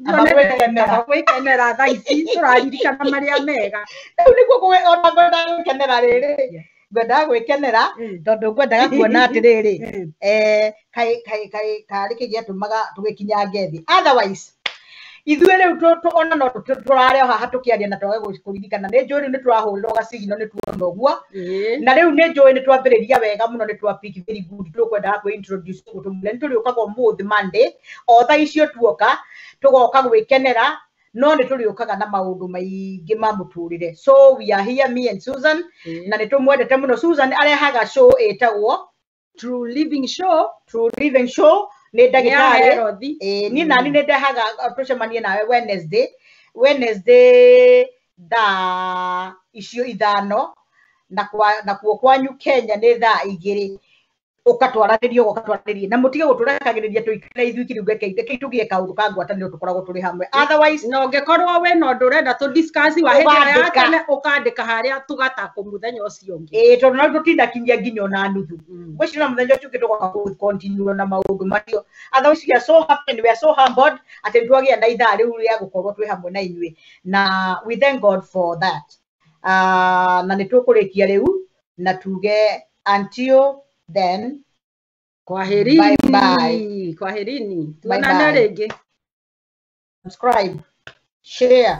H: Amba gwĩkenera.
I: Amba gwĩkenera thaa ici tũraririkana marĩa mega.
H: Rĩu nĩguo ona ngwendaga gwĩkenera rĩrĩ ngwendaga gwĩkenera tondũ ngwendaga kuona atĩrĩrĩ kaĩ kaĩ kaĩ karĩ kĩ gĩatũmaga tũgĩkinyange thĩ. Otherwise ithuĩ rĩu ona no tũrare o haha tũkĩaria na twage kũririkana. Nĩ njũĩ rĩu nĩ tũrahũrĩrwo gacigino nĩ tuona ũguo. Na rĩu nĩ njũĩ nĩ twambĩrĩria wega mũno, nĩ twa pick very good. Tũkwendaga kwĩ introduce ũguo tũmwĩre nĩ tũrĩũkaga ũmũthĩ Monday o thaa icio tuoka tũgoka gwĩkenera, no nĩ tũrĩũkaga na maũndũ maingĩ ma mũtũrĩre. So we are here, me and Susan, na nĩ tũmwendete mũno. Susan arehaga show ĩtagwo
I: True Living Show.
H: True Living Show nĩ ndagĩtarĩ.
I: Herothi.
H: Niĩ nani nĩ ndehaga tũcemanie nawe Wednesday thaa icio 5 na kuo kwanyu Kenya nĩ thaa 2 ũkatwaranĩria ũguo ũkatwaranĩria na mũtige gũtũrekagĩrĩria tũikare ithuĩ kĩrĩu reke tũgĩe kaũndũ ka ngwatanĩro tũkoragwo tũrĩ hamwe. Otherwise
I: na ũngĩkorwo wĩna ũndũ ũrenda tũ discuss wa hĩndĩ ĩrĩa ya
H: Ũgandĩka.
I: tene ũkandĩka harĩa tũgatakwo mũthenya ũcio ũngĩ.
H: Ĩĩ tondũ no tũtinakinyia nginya ona nuthu. Ngwĩciria na mũthenya ũcio ũngĩ tũgoka kũ continue na maũndũ macio. Otherwise we are so happy and we are so humbled atĩ nĩ twagĩa na ithaa rĩu rĩa gũkorwo twĩ hamwe na inyuĩ, na we thank God for that. Na nĩ tũkũrĩkia rĩu na tuge until then,
I: Kwaherini.
H: Bye bye.
I: Kwaherini.
H: Bye
I: Tuonane
H: bye.
I: rĩngĩ.
H: Subscribe, share.